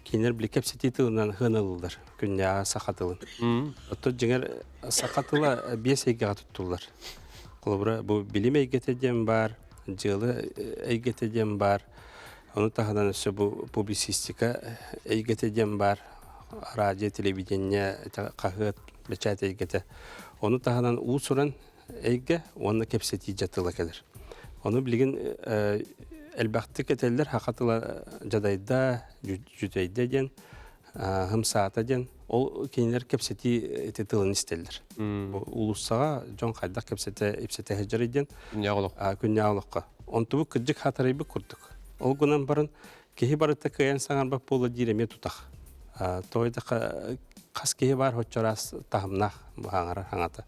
Кинилэр били кэпсэтии тылынан хыаналыыллар күннээҕи саха тылын. Оттон дьиҥэр саха тыла биэс эйгэҕэ туттуллар. Холобура, бу билим эйгэтэ диэн баар, дьыала эйгэтэ диэн баар, ону таһынан өссө бу публицистика эйгэтэ диэн баар, радио, телевидение, хаһыат, бэчээт эйгэтэ. Ону таһынан уус-уран эйгэ уонна кэпсэтии дьа тыла кэлэр. Ону билигин элбэхтик этэллэр саха тыла дьадайда, дьүтэйдэ диэн, хымсаата диэн. Ол кинилэр кэпсэтии ити тылын истэллэр. Уулуссаҕа дьон хайдах кэпсэтэ ипсэтэ сылдьарый диэн Күннээҕи олоххо. Күннээҕи олоххо. Онтубут кырдьык хатарыйбыт курдук. Ол гынан баран киһи барыта кыайан саҥарбат буола диир эмиэ тутах. Тоҕо диэтэххэ хас киһи баар оччо араас таһымнаах бу хаҥарар хаҥата.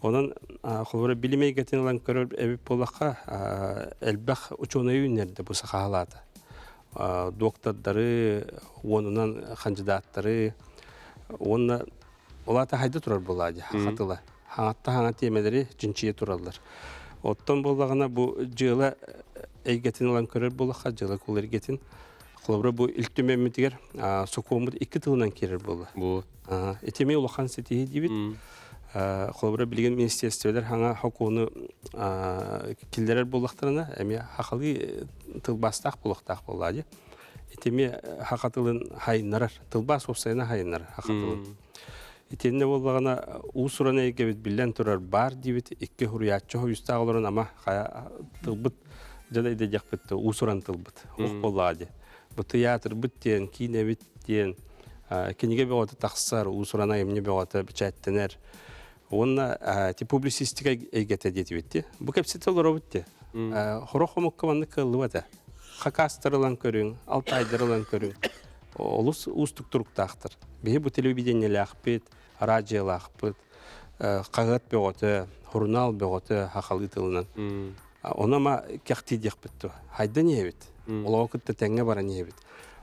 Онон холобура билим эйгэтин ылан көрөр эбит буоллахха элбэх учуонайы үүннэрдэ бу саха халаата. Доктордары, уонунан хандьыдааттары уонна ол аата хайда турар буолаа дии саха тыла. Хаҥатта хаҥа тиэмэлэри чинчийэ тураллар. Оттон буоллаҕына бу дьыала эйгэтин ылан көрөр буоллахха, дьыала кул эйгэтин холобура бу Ил Түмэммитигэр сокуоммут икки тылынан киирэр буолла. Бу. Ити эмиэ улахан ситиһии диибит. Холобура билигин министиэристибэлэр хаҥа сокуону киллэрэр буоллахтарына, эмиэ сахалыы тылбаастаах буолуохтаах буоллаа дии. Ити эмиэ саха тылын хайыннарар, тылбаас уопсайынан хайыннарар саха тылын. Итиннэ буоллаҕына уус-уран эйгэбит биллэн турар баар диибит, икки суруйааччы хойустаах олорон ама хайа тылбыт дьадайда диэхпит уус-уран тылбыт ох буоллаҕа дии. Бу тыйаатырбыт диэн, киинэбит диэн кинигэ бөҕөтө тахсар, уус-уран айымньы бөҕөтө бэчээттэнэр. Уонна ити публицистика эйгэтэ диэтибит дии. Бу кэпсэтэ олоробут дии. Хорох омукка маннык кыаллыбат ээ. Хакастар ылан көрүҥ, алтайдар ылан көрүҥ. Олус уустук туруктаахтар. Биһи бу телевидениелээхпит, араадьыйалаахпыт, хаһыат бөҕөтө, сурунаал бөҕөтө сахалыы тылынан. Ону ама кэхтии диэхпит дуо? Хайдан иһэбит. Олоҕу кытта тэҥҥэ баран иһэбит.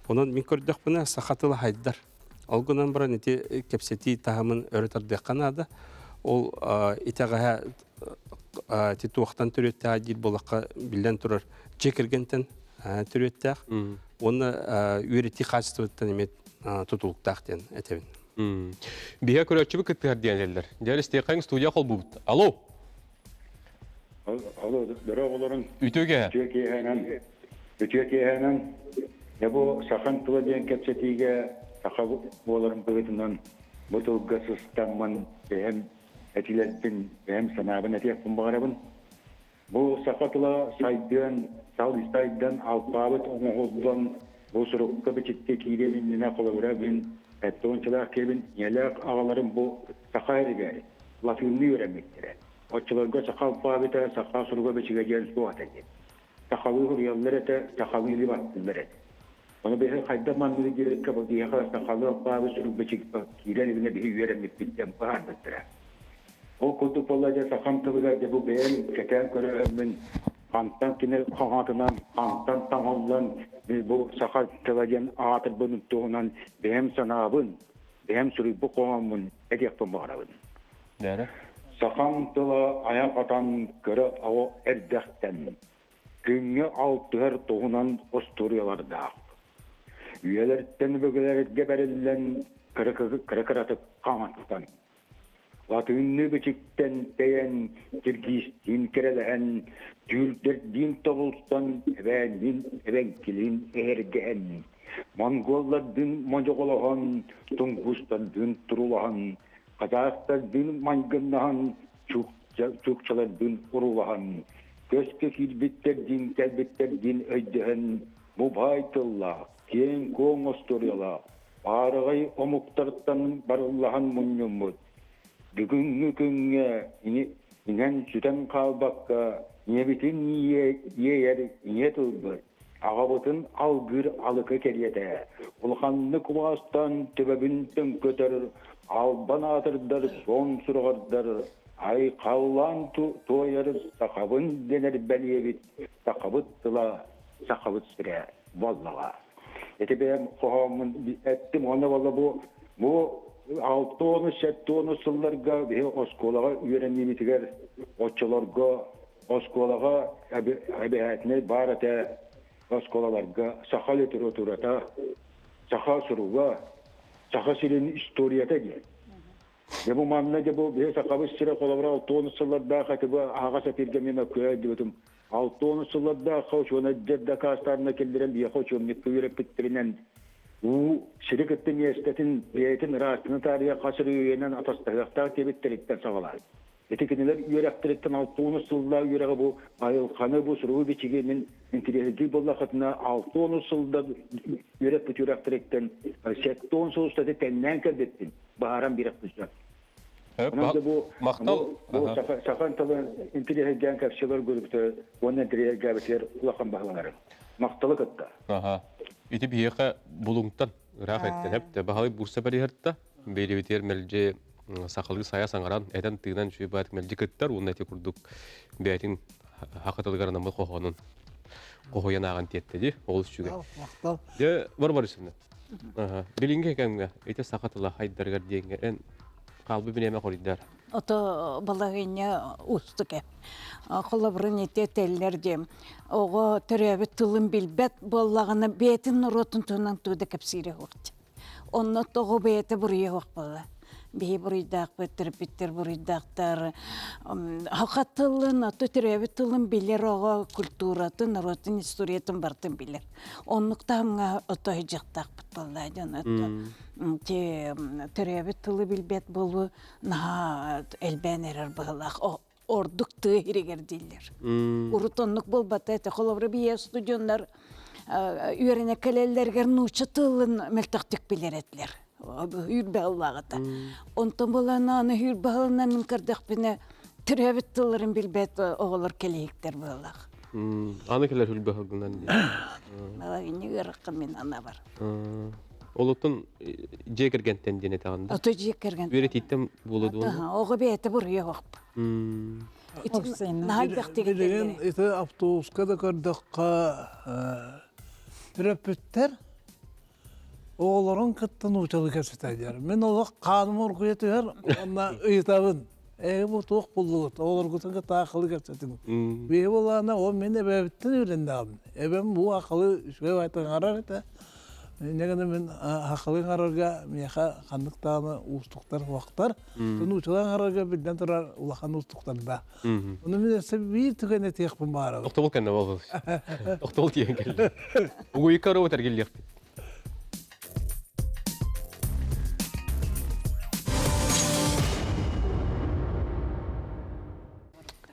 Онон мин көрдөхпүнэ саха тыла хайдар. Ол гынан баран ити кэпсэтии таһымын өрө тардыахха наада. Ол итэҕэһэ ити туохтан төрүөттээх диир буоллахха биллэн турар дьиэ кэргэнтэн төрүөттээх уонна үөрэтии хаачыстыбатыттан эмиэ тутулуктаах диэн этэбин. Биһиэ көрөөччүбүт кыттыһар диэн этэллэр. Дьэ, истиэххэҥ студия холбуубут. Алло! Алло, дороо олорун. Үтүө Үтүө киэһэнэн. Үтүө киэһэнэн. Дьэ бу сахан тыла диэн кэпсэтиигэ саха буоларын быһыытынан бу тылга сыстаммын бэйэм этилэрбин, бэйэм санаабын этиэхпин баҕарабын. Бу саха тыла сайдыан, сал сайдан, алпаабыт оҥоһуллан, бу сурукка-бичиккэ киириэн иннинэ холобура мин эттуончалаах киһибин ийэлээх аҕаларым бу саха эригэр латыынныы үөрэммиттэрэ. Оччолорго саха алпаабыта, саха суруга-бичигэ диэн суох этэ диэн. Сахалыы суруйаллар этэ, сахалыы илии баттыыллар этэ. Ону биһиги хайдах манныгы диэбиккэ бу биһиэхэ сахалыы алпаабыт сурук-бичик киирэн илигинэ биһи үөрэммиппит диэн быһаарбыттара. Ол курдук буолла дьэ сахам тылыгар дьэ бу бэйэм кэтээн көрөммүн хантан кини хаҥатынан хантан таҥыллан бу саха тыла диэн аатырбын туһунан бэйэм санаабын, бэйэм суруйбут хоһооммун этиэхпин баҕарабын. Сахам тыла айах атан кыра оҕо эрдэхтэн күҥҥэ алтыһар туһунан остуоруйалардаах. Үйэлэртэн өбүгэлэргэ бэриллэн кыра-кыратык хаҥаттан Латыынныы бичиктэн тэйэн, киргиистиин кэрэлэһэн, түүрдэрдиин тобулсан, эбээнниин эбэҥкилиин эһэргэһэн, монголлардыын модьоҕолоһон, тунгустардыын турулаһан, казахтардыын майгыннаһан, чукчалардыын урулаһан, көскө киирбиттэрдиин кэлбиттэрдиин өйдөһөн, бу баай тыллаах, киэҥ-куоҥ остуоруйалаах Баараҕай омуктартан барыллаһан мунньуммут, бүгүҥҥү күҥҥэ иҥэн-сүтэн хаалбакка ийэбитин иэйэр ийэ тылбыт, аҕабытын алгыыр алыкы кэриэтэ, улаханнык убаастаан төбөбүн төҥкөтөр, албан аатырдар суон сураҕырдар, айхаллаан туойар сахабын дэнэр бэлиэбит, сахабыт тыла, сахабыт сирэ буоллаҕа. Ити бэйэм хоһооммун эттим уонна буолла бу бу 60 70 сылларга биһи оскуолаҕа үөрэниибитигэр оччолорго оскуолаҕа эбэһээтинэй баар этэ. оскуолаларга саха литературата, саха суруга, Саха сирин историята диэн. Дьэ бу манна дьэ бу биһи сахабыт сирэ холобура 60 сыллардаах этэ бу аһаҕас эфиргэ мин өккөйө диэбитим. 60 сыллардаах учуонайдар дакаастарына киллэрэн биһиэхэ учебникка үөрэппиттэринэн уу сири кытта миэстэтин бэйэтин ыраастыны таарыйа хас эрэ үйэнэн атастаһыахтаах диэбиттэриттэн саҕалаан. Ити кинилэр үөрэхтэриттэн 60 сыллаах үөрэҕи бу айылҕаны, бу суругу-бичиги мин интириэһиргиир буоллаххытына, 60 сылда үөрэппит үөрэхтэриттэн 70 сыл устата тэҥнээн кэлбиппин баһааран биэрэхпин сөп. Онон да бу Махтал. бу саха тылын интириэһиргээн кэпсиэлэр көрүктэ уонна интириэһиргээбитигэр улахан баһыланарым. Махталы кытта. Аха. Ити биһиэхэ Булуҥтан ыраах эттэн эптэ. Баһылай бурса бэриһэртэ. Биэрибитигэр мэлдьи сахалыы сайа саҥаран, этэн-тыынан үчүгэй баҕайытык мэлдьи кыттар уонна ити курдук бэйэтин хахытылыгар анаммыт хоһоонун хоһуйан ааҕан тиэртэ дии, олус үчүгэй. Махтал. Дьэ, Варвара Васильевна, билиҥҥи кэмҥэ ити саха тыла хайдарыгар диэҥҥэ эн хаалбыт бириэмэ хоруйдар. Ото балаһыанньа уустук ээ. Холобурун ити этэллэр диэн, оҕо төрөөбүт тылын билбэт буоллаҕына бэйэтин норуотун туһунан тугу да кэпсиирэ суох Онно тоҕо бэйэтэ буруйа суох буолла. Биһи буруйдаахпыт, төрөппүттэр буруйдаахтар. Саха тылын, ото төрөөбүт тылын билэр оҕо культуратын, норуотун историятын барытын билэр. Оннук таһымҥа ото сылдьыахтаахпыт буолла дьон. Ото төрөөбүт тылы билбэт буолуу наһаа элбээн эрэр быһыылаах. Ордук тыа иһигэр дииллэр. Урут оннук буолбата этэ. Холобура, биһиэхэ студеннар үөрэнэ кэлэллэригэр нуучча тылын мөлтөхтүк билэр этилэр. Үүрбэ ыллааҕыта. Онтон буолан аны үүрбэ ылынан мин көрдөхпүнэ төрөөбүт тылларын билбэт оҕолор кэлиһиктэр буоллах. Аны кэлэр үрбэ ылгынан дии. Балагинни ыараххан мин анабар. Олоттон дьиэ кэргэнтэн диэн этэҕин да? Ото дьиэ кэргэн. Үөрэтииттэн буолуо дуо? Оҕо бэйэтэ буруйа суох. Наһаа элбэхтик Билигин ити автобуска да көрдөххө төрөппүттэр оҕолорун кытта нуучалыы кэпсэтэллэр. Мин олох хааным оргуйа түһэр уонна ыйытабын. Эһиги бу туох буллугут? Оҕолоргутун кытта акылы кэпсэтиҥ. Биһи буоллаҕына, ол мин эбэбиттэн үөрэннэҕим. Эбэм бу акылы үчүгэй баайтан аҥарар этэ. Инньэ гынан мин акылы аҥарарга миэхэ ханнык даҕаны уустуктар суохтар. Нуучалыы аҥарарга биллэн турар улахан уустуктардаах. Ону мин өссө биир түгэн этиэхпин баҕарабын. Тохтобул кэннэ буолбут. Тохтобул тиийэн кэллэ. Угуйукка робот эргиллиэхпит.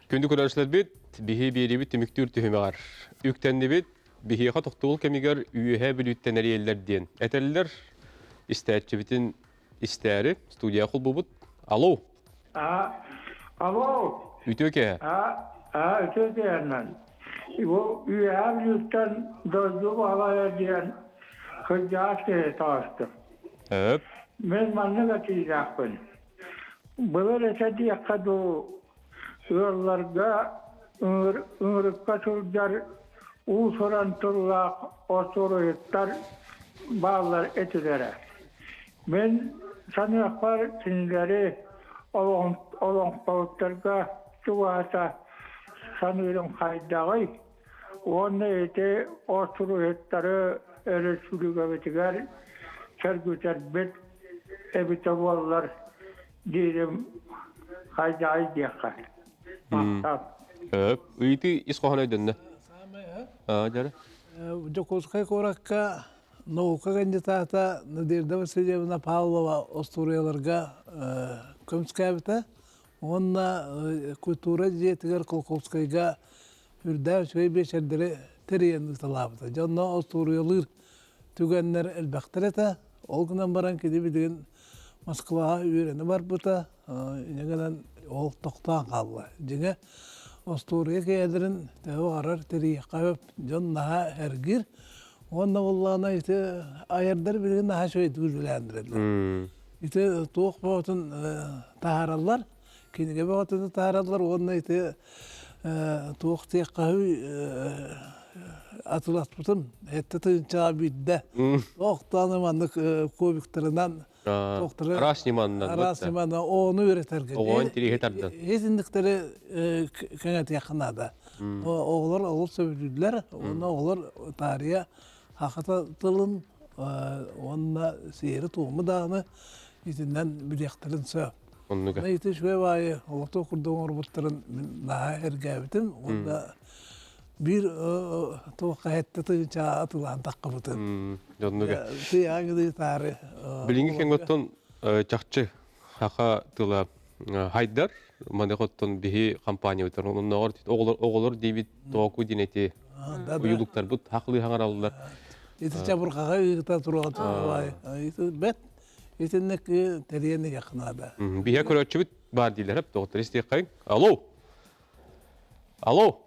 Күндү көрөөччүлэрбит, биһи биэриибит түмүктүүр түһүмэҕэр үктэннибит. Биһиэхэ тохтобул кэмигэр Үөһээ Бүлүүттэн эрийэллэр диэн этэллэр. Истээччибитин истээри студия холбубут. Алло! А, алло! Үтүө киэһэ. А, а, үтүө киэһэнэн. Бу Үөһээ Бүлүүттэн дойду баһылайа диэн кырдьаҕас киһи таҕыстым. Өп. Мин маннык этиилээхпин. Былыр этэ диэххэ дуу, ыалларга ыҥырыкка сылдьар уус-уран тыллаах остуоруйуттар бааллар этилэрэ. Мин саныахпар кинилэри олоҥхоһуттарга чугаһата саныырым хайдаҕый уонна ити остуруйуттары өрөспүүбүлүкэбитигэр сөргүтэрбит эбитэ буоллар диирим хайдаҕый диэххэ. Махтал. Ыйытыы ис хоһооно өйдөннө. Дьары. Дьокуускай куоракка Наука кандидата Надежда Васильевна Павлова остуоруйаларга көмүскээбитэ уонна культура дьиэтигэр Колхозскайга үрдээх үчүгэй биэчэрдэри тэрийэн ыыталаабыта. Дьэ онно остуоруйалыыр түгэннэр элбэхтэр этэ. Ол гынан баран кини билигин Москваҕа үөрэнэ барбыта, инньэ гынан ол тохтоон хаалла. Дьиҥэ, остуоруйа киэһэлэрин төһө баҕарар тэрийиэххэ сөп, дьон наһаа эргиир. Уонна буоллаҕына ити айардар билигин наһаа үчүгэйдик үлэлээн Ити туох бөҕөтүн таһаараллар, кинигэ бөҕөтүн таһаараллар уонна ити туох диэххэ атыласпытым эттэ тыынчаҕа биирдэ охтоон маннык кубиктарынан араас ньыманнан араас ньыманан ону үөрэтэргэ оҕоон тирииһи тардан итинниктери кэҥэтиэххэ наада. Оҕолор олус сөбүлүүллэр. Уонна оҕолор таарыйа хахата тылын уонна сиэри-туому даҕаны итинэн билиэхтэрин сөп. Оннуга. Ити үчүгэй баайы олохтоох курдук оҥорбуттарын мин наһаа эргээбитим уонна биир туохха хэттэ тыынча атылаан таххыбытын. Дьоннуга. Тыйааҥы таары. Билиҥҥи кэмҥэ чахчы хаха тыла хайдар маныха оттон биһи компаниябытар оннооҕор оҕолор оҕолор диэбит тооку диэн эти уйулуктарбыт хахлыы хаҥараллар. Ити чабырҕаҕа ыыта туруга бэт итинник тэрийэн иһиэх наада. Биһэ көрөөччүбүт баар дииллэр доҕоттор истиэххэйиҥ. Алло. Алло.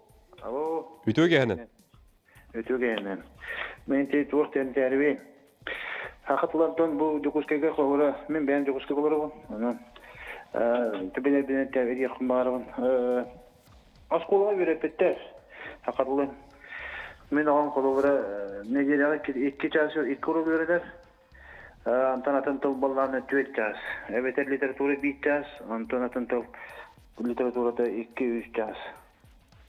Алло. Үтүө киэһэнэн. Үтүө киэһэнэн. Мен ти туох тэнтээриби. Саха тылантан бу Дьокуускайга холобура мин бэйэм Дьокуускайга олоробун. Онон түбэлэрбинэн тээбириэхпин баҕарабын. Оскуолаҕа үөрэппиттэр саха тылын. Мин оҕом холобура нэдиэлэҕэ икки чаас икки уруок үөрэнэр. Онтон атын тыл буоллаҕына түөрт чаас. Эбэтэр литература биир чаас, онтон атын тыл литературата икки-үс чаас.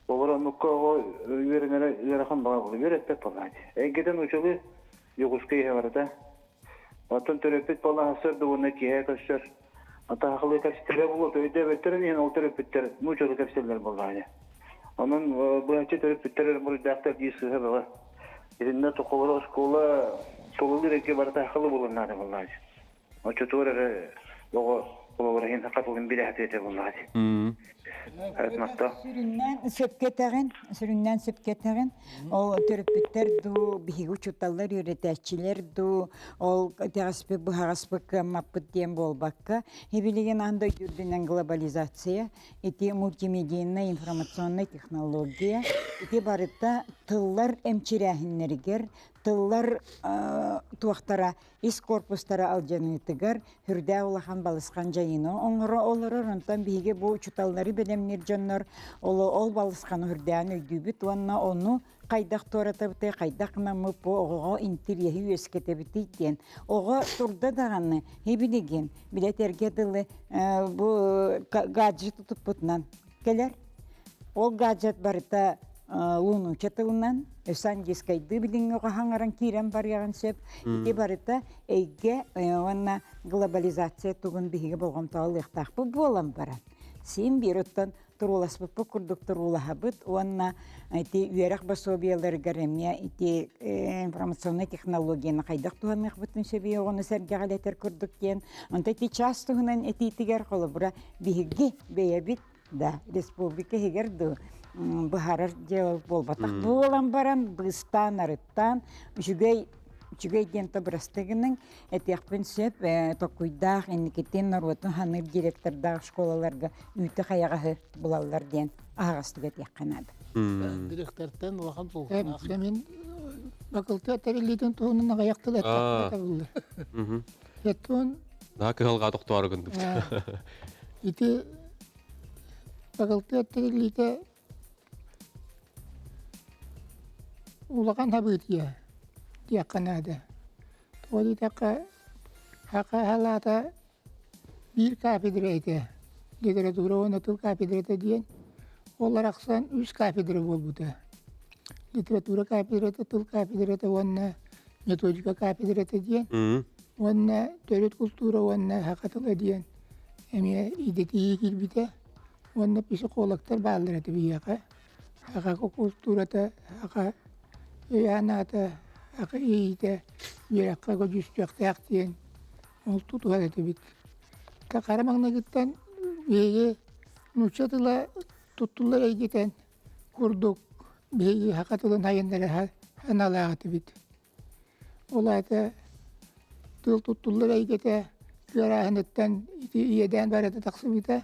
Олор оннукка оҕо үөрэнэрэ ыарахан баҕа буолар. Үөрэппэт буоллаҕа дии. Эйгэтин учулу Дьокуускай иһэ барыта. Оттон төрөппүт буоллаҕына сарсыарда уонна киэһэ көрсөр. Атаахылыы кэпсэтэрэ буолуо, өйдөөбөттөрүн иһин ол төрөппүттэр нууччалыы кэпсэллэр буоллаҕа дии. Онон быһаччы төрөппүттэр эрэ буруйдаахтар дии сыыһа бөҕө. Итиннэ тохолоро оскуола тулалыыр эйгэ барыта сахалыы буолан наада буоллаҕа дии. Оччотугар эрэ оҕо холобура иһин саха тылын билэ сатыа этэ буоллаҕа дии. Сүрүннээн сөпкө этэҕин, сүрүннээн сөпкө этэҕин. Ол төрөппүттэр дуу, биһиги учууталлар, үөрэтээччилэр дуу, ол итэҕэспит, быһаҕаспыт, кыаммаппыт диэн буолбакка, билигин аан дойду үрдүнэн глобализация, ити мультимедийнай информационнай технология, ити барыта тыллар эмчирээһиннэригэр, тыллар туохтара ис корпустара алдьаныытыгар сүрдээх улахан балысхан дьайыыны оҥоро олорор. Онтон биһиги бу учууталлары бэлэмниир дьоннор ол, ол балысханы үрдээн өйдүүбүт уонна ону хайдах туоратабытый, хайдах гынаммыт бу оҕоҕо интириэһи үөскэтэбитий диэн. Оҕо турда даҕаны һибилигин билэтэргэ дылы бу гаджет тутуппутунан кэлэр. Ол гаджет барыта лунуча тылынан өссө английскайдыы билиҥҥи хаһаҥаран киирэн барыаҕын сөп. Ити барыта эйгэ уонна глобализация тугун биһиги болҕомтоҕо ылыахтаахпыт буолан баран. Син биир оттон турууласпыппыт курдук туруулаһабыт уонна ити үөрэх босуобуйаларыгар эмиэ ити информационнай технологияны хайдах туһаныахпытын сөбүй оҕону сэргэҕэлэтэр курдук диэн. Онто ити чаас туһунан этиитигэр холобура биһиги бэйэбит да республика иһигэр дуу быһаарар дьыала буолбатах буолан баран быыстаан арыттаан үчүгэй үчүгэй диэн то бырастыы гыныҥ этиэхпин сөп токуйдаах инникитин норуотун ханыыр директордаах школаларга үүтү хайаҕаһы булаллар диэн аһаҕастык этиэххэ наада. Директортан улахан тулуктаах. Мин бакылтыа тэриллиитин туһунан аҕыйах тыл эттэхпинэ табыллар. Этуон Наһаа кыһалҕа тохтоору гынныбыт. Ити бакылтыа тэриллиитэ улахан хабыытыйа диэххэ наада. Тоҕо диэтэххэ, саха салаата биир кафедра этэ, литература уонна тыл кафедрата диэн. Ол арахсан үс кафедра буолбута. Литература кафедрата, тыл кафедрата уонна методика кафедрата диэн. Уонна төрүт култуура уонна саха тыла диэн эмиэ идэтийии киирбитэ. Уонна психологтар бааллар этэ биһиэхэ. Саха култуурата, саха өйө-санаата, саха иэйиитэ үөрэххэ көдьүүстүөхтээх диэн ол тутуһар этибит. Хара маҥнайгыттан биһиги нуучча тыла туттуллар эйгэтэн курдук биһиги саха тылын айаннара санаалаах этибит. Ол аата тыл туттуллар эйгэтэ кыарааһыныттан ити иэдээн барыта тахсыбыта.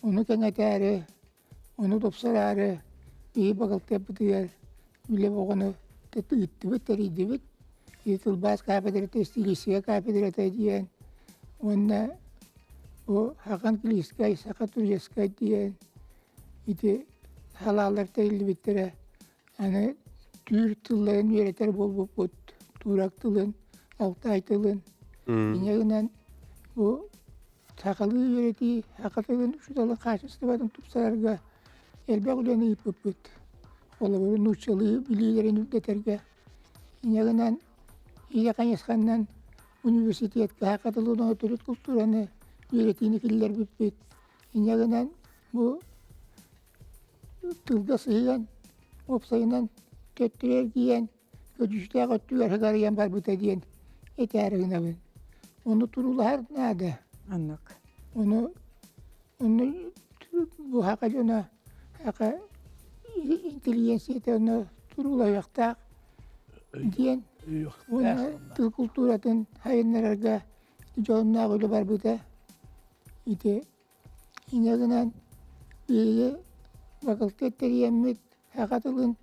Ону кэҥэтээри, ону тупсараары биһи бакылтыаппытыгар үлэ оҕону ыыттыбыт, тэрийдибит. И тылбаас кафедрата, стилистика кафедрата диэн уонна бу саха английскай, саха турецкай диэн ити салаалар тэриллибиттэрэ. Аны түүр тылларын үөрэтэр буолбуппут, туурак тылын, алтай тылын. Инньэ гынан бу сахалыы үөрэтии, саха тылын учууталын хаачыстыбатын тупсарарга элбэх үлэни ыыппыппыт. Холобур, нууччалыы билиилэрин үрдэтэргэ инньэ ийэ хайысханан университетка саха тылын төрүт култуураны үөрэтиини киллэрбиппит. Инньэ гынан бу тылга сыһыан уопсайынан төттөрү эргийэн көдьүүстээх өттүгэр сыгарыйан барбыта диэн этээри гынабын. Ону туруулаһар наада. Оннук. Ону онно бу саха дьоно саха интеллигенцията онно туруулаһыахтаах диэн уонна тыл култууратын сайыннарарга дьоһуннаах үлэ барбыта. Ити инньэ гынан биһиги факультет тэрийэммит саха тылын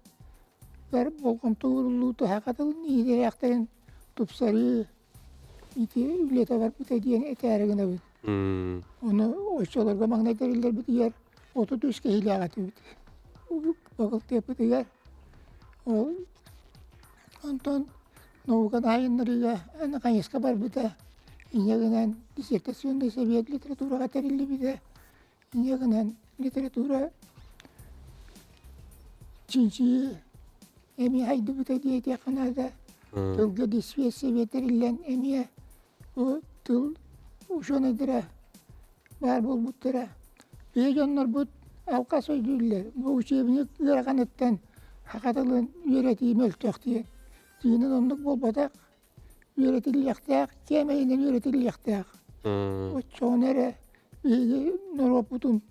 болҕомто ууруллуута саха тылын иитиэхтэрин тупсарыы ити үлэтэ барбыта диэн этээри гынабын. Ону оччолорго маҥнай тэриллэрбитигэр 33 киһилээх этибит. Факультеппытыгар ол онтон наука айыннарыыга аны хайысха барбыта. Инньэ гынан диссертационный совет литератураҕа тэриллибитэ. Инньэ гынан литература чинчийии эмиэ хайдыбыта диэтиэххэ наада. Тылга диспиэс сэбиэт тэриллэн эмиэ бу тыл учуонайдара баар буолбуттара. Биһи дьоннорбут алҕас өйдүүллэр. Бу учебник ыараханыттан саха тылын үөрэтии мөлтөх диэн. Дьиҥинэн оннук буолбатах. Үөрэтиллиэхтээх, кээмэйинэн үөрэтиллиэхтээх. Оччоҕуна эрэ биһиги норуоппутун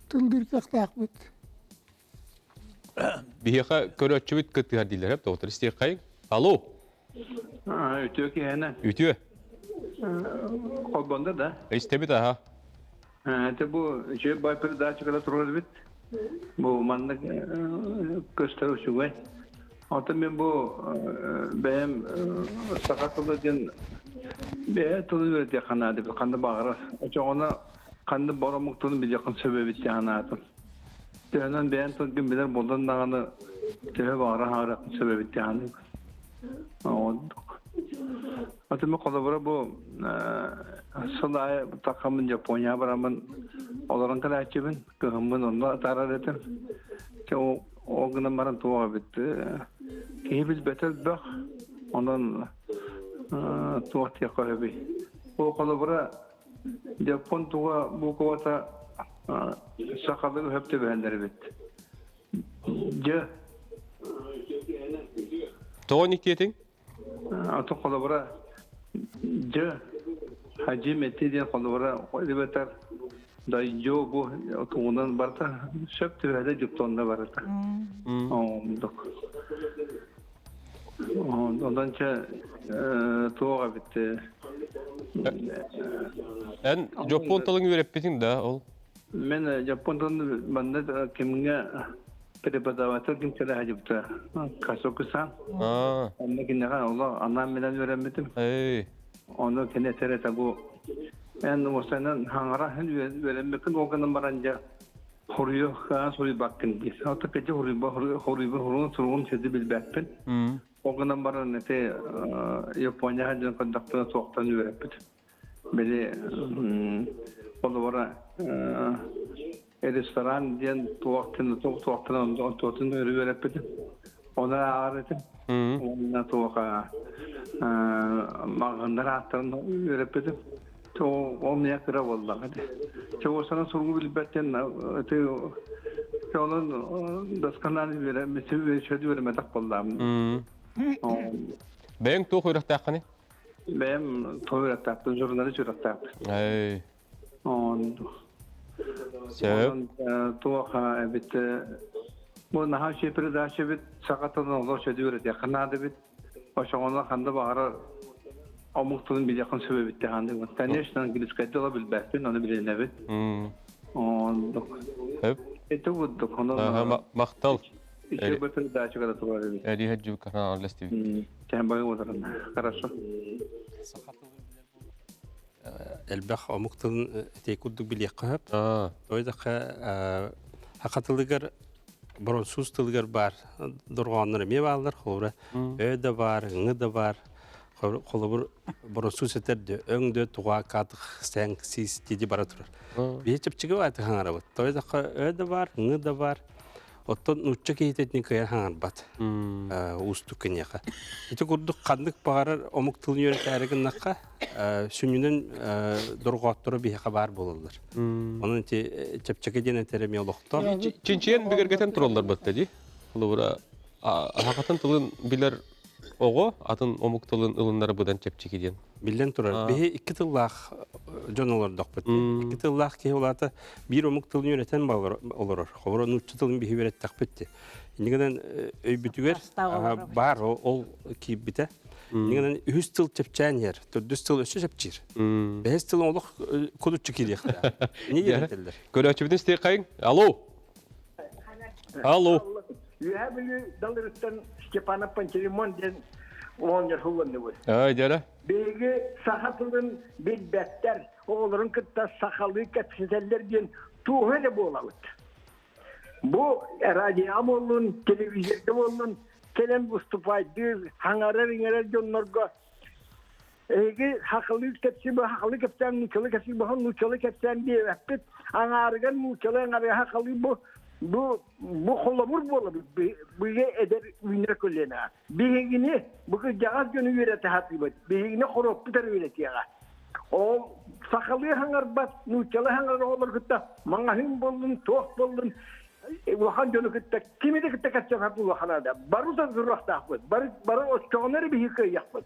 тыллыыр кыахтаахпыт. Биһиэхэ көрөөччүбүт кыттыһар дииллэр, доктор истиэххэйиҥ. Алло. Үтүө киһинэ. Үтүө. Холбонда да? Истэбит аха. Это бу үчүгэй бай передача турар эбит. Бу маннык көстөр үчүгэй. Онтон мен бу бэйэм саха тылы диэн бэйэ тылы үөрэтиэххэ наада эбит ханна баҕарар. Очоҕуна ханна бар омук тылын билиэххин сөп эбит диэн санаатым. Төһөнөн бэйэм тылгын билэр буоллун даҕаны төһө баҕарар хаҥырыаххын сөп эбит диэн саныыбын. Атын холобура бу сыл аайы таххаммын Японияҕа бараммын олорон кэлээччибин, кыһыммын онно атаарар этим. Ол гынан баран туох эбит киһи билбэтэ элбэх, онон туох диэххэ сөбүй. Ол холобура Дьоппуон туга буукубата сахалыы өһөп түбэһэллэр эбит. Дьэ. Тоҕо никтиэтиҥ? Атын холобура дьэ Хадьы Метти диэн холобура эбэтэр дайдьо бу тугунан барыта сөп түбэһэлэ дьуптонна барыта. Ондук. Онон чэ туох эбит Эн дьоппуон тылын үөрэппитиҥ да ол? Мен дьоппуон тылын манна кимҥэ преподаватель ким кэлэ сылдьыбыта Касокусан. Онно киниэхэ олох анаан билэн үөрэммитим. Ону кини этэр этэ бу эн уосанан хаҥара үөрэммиккин ол гынан баран дьэ хоруйу суруйбаккын диир. Ото кэдьи хоруйба хоруйба хоруйун суругун сиди билбэппин. Ол гынан баран ити Япония сылдьан көрдөхпүнэ суохтан үөрэппит. Били холобура ресторан диэн туохтан туохтан туохтан үөрэппитим. Оны ааҕар этим. Уонна туоха маҕаһыыннар ааттарын үөрэппитим. Ол миэхэ кыра буоллаҕа ити. Чоҕусана суругу билбэттэн ити онон досконаан үөрэммэтэх буоллаҕым. Бэйэҥ туох үөрэхтээххиний? Бэйэм туох үөрэхтээхпин, журналист үөрэхтээхпин. Эй. Сөп. Туох эбит бу наһаа үчүгэй передача эбит саха тылын олох үчүгэй үөрэтиэххэ наада эбит. Очоҕуна ханна баҕарар омук тылын билиэххин сөп эбит диэн Конечно, английскай тыла билбэппин, ону билинэбин. Оннук. Сөп. Это курдук. Онон Махтал. Үчүгэй передача когда турар эбит. Эриһэ дьүккахан алластыбит. Кэм бары Хорошо. Элбэх омук тылын этей курдук билиэххэ сөп. Той саха тылыгар боронсуус тылыгар баар дорҕооннор эмиэ бааллар. Холобура, ө да баар, ҥ да баар. Холобур, боронсуус этэр де өҥ дө туға катых сәң сис диди бара турар. Биһи чэпчэки бааты хаҥарабыт. Той ө да баар, ҥ да баар. Оттон нуучча киһитэ итини кыайан хаҥарбат уустук киниэхэ. Ити курдук ханнык баҕарар омук тылын үөрэтээри гыннахха, сүнньүнэн дорҕоотторо биһиэхэ баар буолаллар. Онон ити чэпчэки диэн этэр эмиэ олохтоох. Чинчийэн бигэргэтэн тураллар батта дии. Холобура, аһаҕатын тылын билэр оҕо атын омук тылын ылыннара быдан чэпчэки диэн. Биллэн турар, биһи икки тыллаах дьон олордохпут. Икки тыллаах киһи улаата биир омук тылын үөрэтэн олорор. Холобура, нуучча тылын биһи үөрэттэхпит дии. Инньэ гынан өйбүтүгэр баар ол киирбитэ. Инньэ гынан үһүс тыл чэпчээн иһэр, төрдүс тыл өссө чэпчиир. Бэһис тыл олох кудуччу киириэхтээх. Инньэ диэн этэллэр. Көрөөччүбүтүн истиэххэйиҥ. Алло! Алло! Үөһээ Бүлүү Далырыттан Степанов Пантелеймон диэн оҕонньор һулланныбыт. Ай, дьэрэ. Биһиги саха тылын билбэттэр, оҕолорун кытта сахалыы кэпсэтэллэр диэн туоһу эрэ буолабыт. Бу радиоҕа буоллун, телевизорга буоллун, кэлэн выступайдыыр, хаҥарар-иҥэрэр дьоннорго Эһиги хахалыы кэпсии хахалыы кэпсээн нууччалыы кэпсии баһын нууччалыы кэпсээн диэбэппит. Аҥаарыгар нууччалыы аҥаарыгар хахалыы бу бу бу холобур буолабыт быйы эдэр үүнэр көлүөнэ. Биһигини бу кырдьаҕас дьону үөрэтэ сатыыбыт. Биһигини хоруоппут эрэ үөрэтиэҕэ. Ол сахалыы хаҥарбат, нууччалыы хаҥарар оҕолор кытта маҥаһыын буоллун, туох буоллун, улахан дьону кытта кими да кытта кэпсэппэт улахана да. Бары да туруохтаахпыт. Бары бары оччоҕуна эрэ биһиги кыайыахпыт.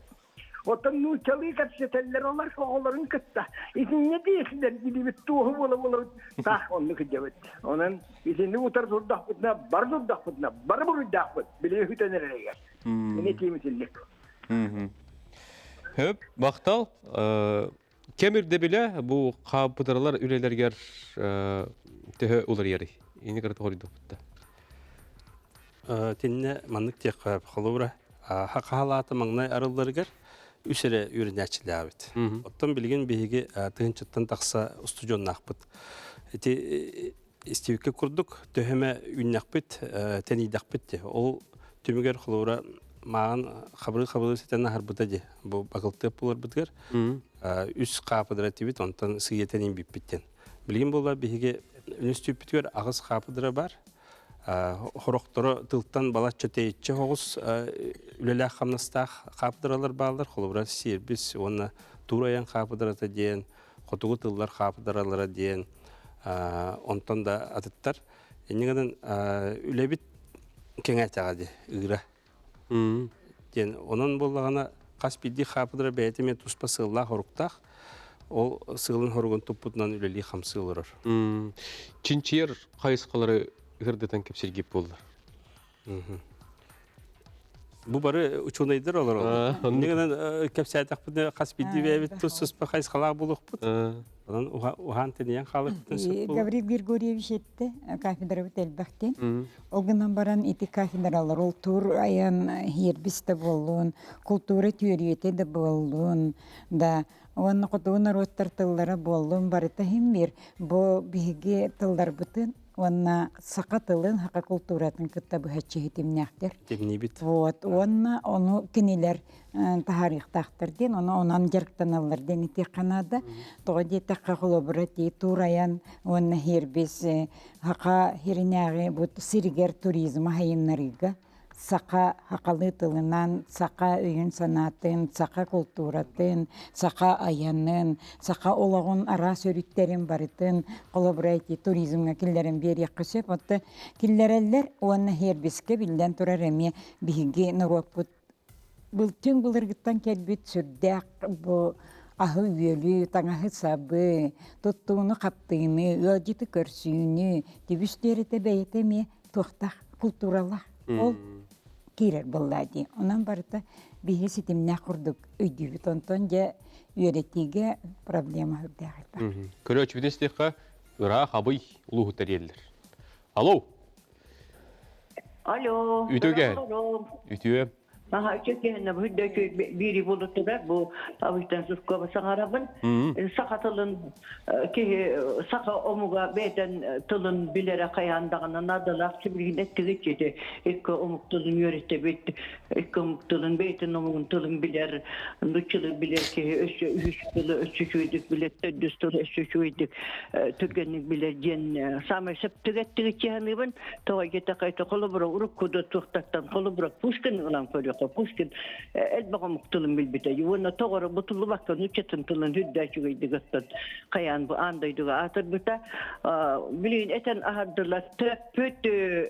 Оттон нууччалыы кэпсэтэллэр олор оҕолорун кытта. Итиннэ диэсилэр дибибит туоһу буола-буола таах оннук дьэбит. Онон итини утар турдахпытына, бары турдахпытына, бары буруйдаахпыт. Били үтэн эрэригэр. Мини тиимитиллик. Хөп, махтал. Кэм ирдэбилэ бу хааппытыралар үлэлэригэр төһө уларыйарый? Ини кырата хоруйдуохпутта. Тиннэ маннык диэххэ холобура хахаалаата маҥнай арылларыгар үс эрэ үөрэнээччилээбит. Оттон билигин биһиги тыһыынчаттан тахса устудьуоннаахпыт. Ити истибиккэ курдук төһө эмэ үүннэхпит, тэнийдэхпит дии. Ол түмүгэр холобура мааҕын хабырыы-хабырыы ситэн аһарбыта дии. Бу бакылтыап буларбытыгар үс хаапыдыра этибит, онтон сыыйа тэнийбиппит диэн. Билигин буолла биһиги үнүстүүппүтүгэр аҕыс хаапыдыра бар. Хорохторо тылтан балачча тэйиччи оҕус үлэлээх-хамнастаах хаапыдыралар бааллар. Холобура сервис уонна тур айан хаапыдырата диэн, хотугу тыллар хаапыдыралара диэн, онтон да атыттар. Инньэ гынан үлэбит кэҥээтэҕэ дии, ыыра. Диэн онон буоллаҕына хас биирдии хаапыдыра бэйэтэ эмиэ туспа сыаллаах-соруктаах. Ол сыалын-соругун туппутунан үлэлии-хамсыы олорор. Чинчийэр хайысхалары ырдатан кэпсиргип буоллар. Бу бары учуонайдар олороллор. Инньэ гынан кэпсээтэхпитинэ хас биирдии бэйэбит тус-туспа хайысхалаах буолуохпут. Онон уһаан тэнийэн хаалыахпытын сөп буолуо. Гаврил Григорьевич этте, кафедрабыт элбэхтин. Ол гынан баран ити кафедралар ол тур айан хиэрбис да буоллун, култуура түөрүйэтэ да буоллун, да уонна хотугу норуоттар тыллара буоллун барыта иһин биир бу биһиги тылларбытын уонна саха тылын, саха култууратын кытта быһаччы ситимнээхтэр. Ситимниибит. Вот, уонна ону кинилэр таһаарыахтаахтар диэн, ону онон дьарыктаналлар диэн этиэххэ наада. Тоҕо диэтэххэ, холобура, тии туурайан уонна хиэрбис саха сиринээҕи бу сиригэр туризмы сайыннарыыга саха сахалыы тылынан, саха өйүн-санаатын, саха култууратын, саха айанын, саха олоҕун араас өрүттэрин барытын холобура ити туризмҥа киллэрэн биэриэххэ сөп. Оттон киллэрэллэр уонна сервискэ биллэн турар эмиэ биһиги норуоппут былтыын былыргыттан кэлбит сүрдээх бу аһы-үөлү, таҥаһы-сабы, туттууну-хаптыыны, ыалдьыты көрсүүнү түбүс диэрэтэ бэйэтэ эмиэ туохтаах култууралаах ол киирэр буоллаа дии. Онон барыта биһиги ситимнээх курдук өйдүүбүт. Онтон дьэ үөрэтиигэ проблема үрдээх элбэх. Көрөөччүбүтүн истиэххэ ыраах абый улууһу тэрийэллэр. Алло! Алло. Үтүө. Үтүө. Аха чөкөһүнэ бу биири булутугар бу абыйтан Суркова саҥарабын. Саха тылын киһи саха омуга бэйтэн тылын билэрэ хайаан даҕаны наадалаах сибилигин эттигит икки омук тылын үөрэтэбит икки омук тылын бэйтэн омугун тылын билэр нуччалыы билэр киһи өссө үһүс тылы өссө үчүгэйдик билэр төрдүс тылы өссө үчүгэйдик түргэнник билэр диэн саамай сөптүк эттигит чыһаныыбын Тоҕо диэтэххэ, ити холобура урукку да туохтартан холобура Пушкин ылан көрүөххэ. Пушкин элбэх омук тылын билбитэ. Уонна тоҕоро бутуллубакка нууччатын тылын үрдэ үчүгэйдик оттон хайаан бу аан дойдуга аатырбыта. Билигин этэн аһардылар төрөппүт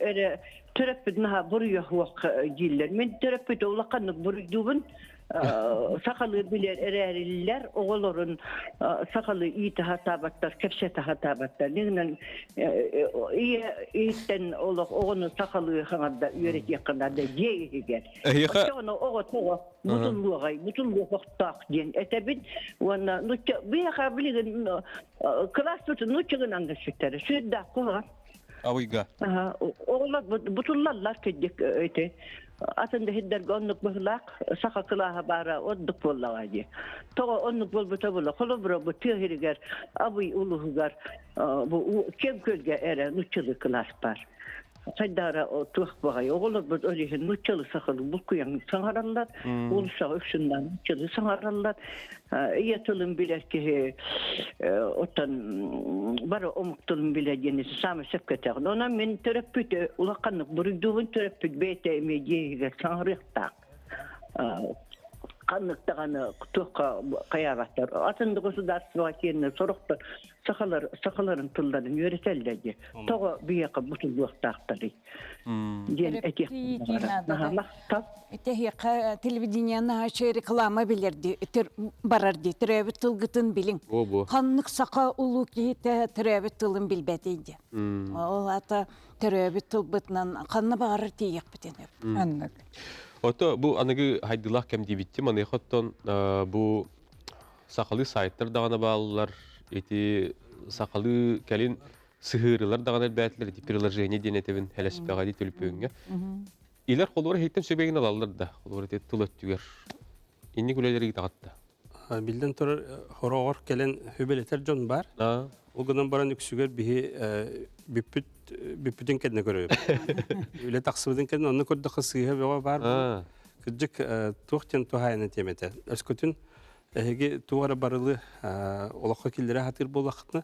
эрэ төрөппүт наһаа буруйа суох дииллэр. Мин төрөппүтү улаханнык буруйдуубун. Сахалыы билэр эрээриллэр оҕолорун сахалыы иитэ сатаабаттар, кэпсэтэ сатаабаттар. Нигинэн ийэ иһиттэн олох оҕону сахалыы хаҥарда үөрэтиэххэ наада дьиэ иһигэр. Оччоҕуна оҕо тоҕо бутуллуоҕай, бутуллуохтаах диэн этэбин. Уонна нучча биһиэхэ билигин кылааспытын нучча гынан көспүттэрэ. Сүрдээх куһаҕан. Абыйга. Оҕолор бутуллаллар кырдьык ити. Атын да сирдэргэ оннук быһылаах саха кылааһа баара ордук буоллаҕа дии. Тоҕо оннук буолбута буолла. Холобура бу тыа сиригэр Абый улууһугар бу киэҥ күөлгэ эрэ нууччалыы кылаас баар. Хайдаара туох баҕай оҕолорбут ол иһин нууччалыы сахалыы булкуйан саҥараллар, уулуссаҕа үксүннээн нууччалыы саҥараллар. Ийэ тылын билэр киһи оттон бары омук тылын билэр диэн саамай сөпкө этэҕин. Онон мин төрөппүт улаханнык буруйдуубун төрөппүт бэйэтэ эмиэ дьиэ иһигэр саҥарыахтаах. Ханнык даҕаны туохха хайаабаттар. Атын да государствоҕа киэннэ сорохтор сахалар сахаларын тылларын үөрэтэллэр дии. Тоҕо биһиэхэ бутуллуохтаахтарый? диэн этиэхпин баҕарабын. Тэһиэхэ телевидениены реклама билэр барар дии төрөөбүт тылгытын билиҥ. Ханнык саха улуу киһитэ төрөөбүт тылын билбэтий дии. Ол ата төрөөбүт тылбытынан ханна баҕарар тиийиэхпитин Аннык. Ото бу аныгы хайдылаах кэм диэбиттим аныха оттон бу сахалыы сайттар даҕаны бааллар ити сахалыы кэлин сыһыарылар даҕаны элбээтилэр ити приложение диэн этэбин элэспэҕэ дии төлөпүөҥҥэ илэр холуора иһиттэн сүбэгин ылаллар да холуора ити тыл өттүгэр инник үлэлэри ыытаҕатта Биллэн турар, хороҕор кэлэн хүбэлэтэр дьон бар. Ол гынан баран үксүгэр биһи бүппүт бүппүтүн кэннэ көрөбүт. Үлэ тахсыбытын кэннэ онно көрдөххө сыыһа бөҕө баар. Кырдьык туох диэн туһаайынан тиэмэтэ. Өскөтүн Эһиги туох эрэ барылы олоххо киллэрэ сатыыр буоллаххытына,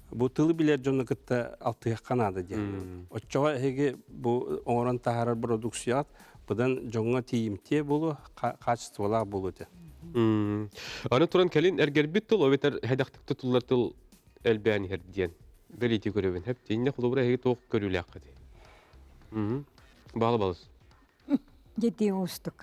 бу тылы билэр дьону кытта алтыһыахха наада диэн. Оччоҕо эһиги бу оҥорон таһаарар бородууксуйаҕыт быдан дьоҥҥо тиийимтиэ буолуо, хаачыстыбалаах буолуо этэ. Аны туран кэлин эргэрбит тыл эбэтэр сэдэхтик тутуллар тыл элбээн иһэр диэн бэлиэтии көрөбүн. Хэп тииннэ холобура эһиги туох көрүүлээххитий? Баалы балыс. Дьэ уустук.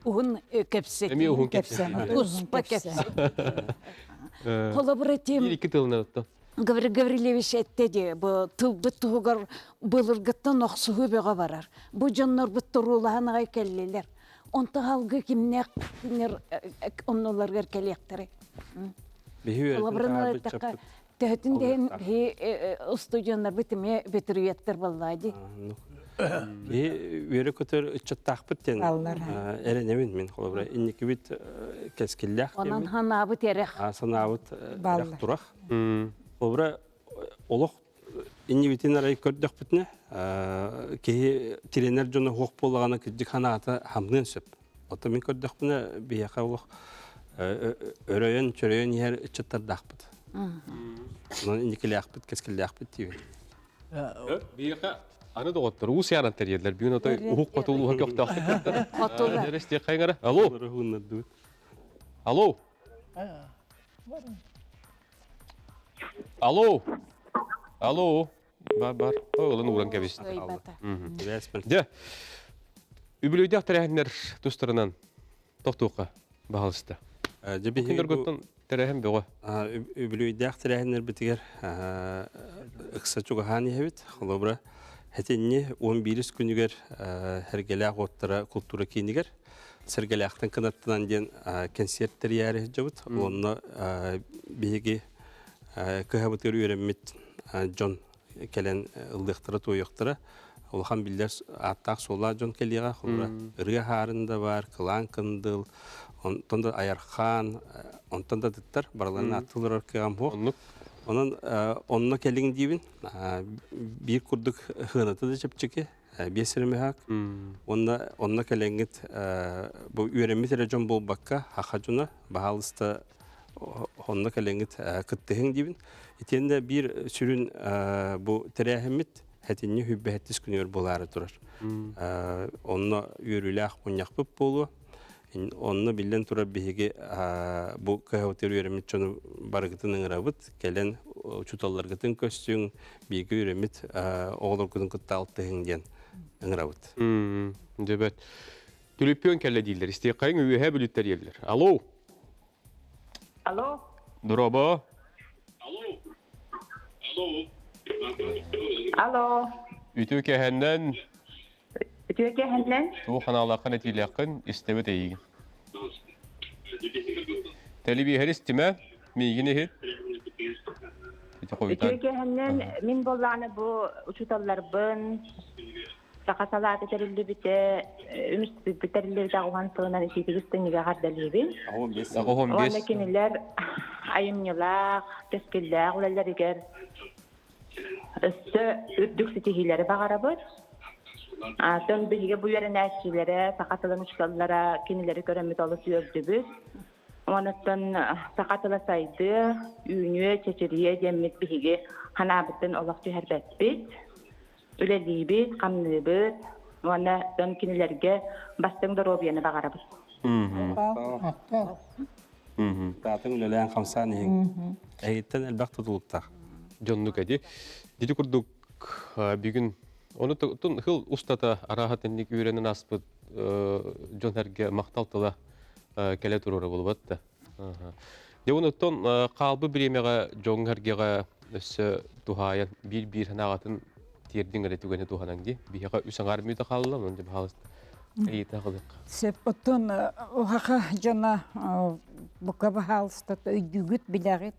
Уһун кэпсэтии. Эмиэ уһун кэпсэтии. Туспа кэпсэтии. Холобура тим Икки тылынан оттон. Гаврил Гаврильевич этте дии, бу тылбыт туһугар былыргыттан охсуһуу бөҕө барар. Бу дьоннорбут туруулаһан аҕай кэллилэр. Онто алгы кимнээх кинилэр оннуларыгар кэлиэхтэрэй? Холобурун эттэххэ, Төһөтүн да иһин биһи устудьуоннарбыт эмиэ бөтүрүйэттэр буоллаа дии. Биһи үөрэ-көтөр ыччаттаахпыт диэн эрэнэбин мин холобура инникибит кэскиллээх Онон санаабыт эрэх. Санаабыт эрэх турах. Холобура олох иннибитин арай көрдөхпүтүнэ киһи тирэнэр дьоно суох буоллаҕына кырдьык санаата хамныан сөп. Оттон мин көрдөхпүнэ биһиэхэ олох өрөйөн чөрөйөн иһэр ыччаттардаахпыт. Онон инникилээхпит, кэскиллээхпит диибин. Биһиэхэ аны доҕоттор уу сыаранан тэрийэллэр. Бүгүн отой уһук хоту улууһа көхтөөхтүк кыттар. Хотулар. Алло. Алло. Алло. Алло. Бар бар. Ылын ууран кэбис. Дьэ, үбүлүөйдээх тэрээһиннэр тустарынан тохтуохха баһалыста. Дьэ биһиги тэрээһин бөҕө. Үбүлүөйдээх тэрээһиннэрбитигэр ыкса чугаһаан иһэбит. Холобура, хэтинни 11 күнүгэр Сэргэлээх уоттара култуура киинигэр Сэргэлээхтэн кынаттанан диэн кэнсиэрт тэрийээри сылдьабыт. Онно биһиги кыһабытыгар үөрэммит дьон кэлэн ыллыахтара, туойуохтара. Улахан биллэр ааттаах суоллаах дьон кэлиэҕэ. Холобура, ырыа хаарын да бар, кылаан кындыл, онтон да айархаан, онтон да атыттар барыларын ааттыылар кыаҕым суох. Онон онно кэлиҥ диибин. Биир курдук сыаната да чэпчэки, биэс эрэ мөһөөк. Уонна онно кэлэҥҥит бу үөрэммит эрэ дьон буолбакка, саха дьоно, баһаалыста онно кэлэҥҥит кыттыһыҥ диибин. Итиэннэ биир сүрүн бу тэрээһиммит сэтинньи сүүрбэһэттис күнүгэр буолаары турар. Онно үөрүүлээх мунньахпыт буолуо. Онно биллэн турар биһиги бу кыһабытыгар үөрэммит дьону барыгытын ыҥырабыт. Кэлэн учууталларгытын көстүҥ, бииргэ үөрэммит оҕолоргутун кытта алтыһыҥ диэн ыҥырабыт. Дьэбэт. Түлүппүөн кэллэ дииллэр. Истиэххэйиҥ үөһээ бүлүттэр дииллэр. Алло. Алло. Дорообо. Алло. Үтүө кэһэннэн. Үтүө кэһэннэн. Туох ханаалааххын этиилээххин истэбит эйигин. Тэлибиэһэр истимэ, миигин иһит. Үтүө кэһэннэн мин боллааны бу учууталларбын Саха салаата тэриллибитэ, үнүстүүппүт тэриллибитэ аҕуһан сылынан итиитигис тыҥыга эҕэрдэлиибин. Уонна кинилэр айымньылаах, кэскиллээх үлэлэригэр өссө үрдүк ситиһиилэри баҕарабыт. Атын биһиги бу үөрэнээччилэрэ, саха тылын учууталлара кинилэри көрөммүт олус үөрдүбүт. Онуттан саха тыла сайдыа, үүнүө, чэчириэ диэммит биһиги санаабытын олох түһэрбэппит. Үлэлиибит, хамныыбыт уонна дьон кинилэргэ бастыҥ доруобуйаны баҕарабыт. Таатын үлэлээн хамсаан иһиҥ. Эһиттэн элбэх тутулуктаах. Дьоннук эди. Дити курдук бүгүн ону тун хыл устата арааһа тэнник үөрэнэн аспыт дьон эрге махтал тыла кэлэ туруора болбат да. Дьэ онуттан хаалбы бириэмэҕэ дьоҥ эргеҕэ өссө туһаайан биир-биир санааҕытын тиэрдиҥ эрэ түгэни туһанаҥ дии. Биһиэхэ үс аҥаар мүнүүтэ хаалла, онон дьэ баһаалыста ыйыта халыахха. Сөп. Оттон уһаха дьоно бука баһаалыста өйдүүгүт, билэҕит.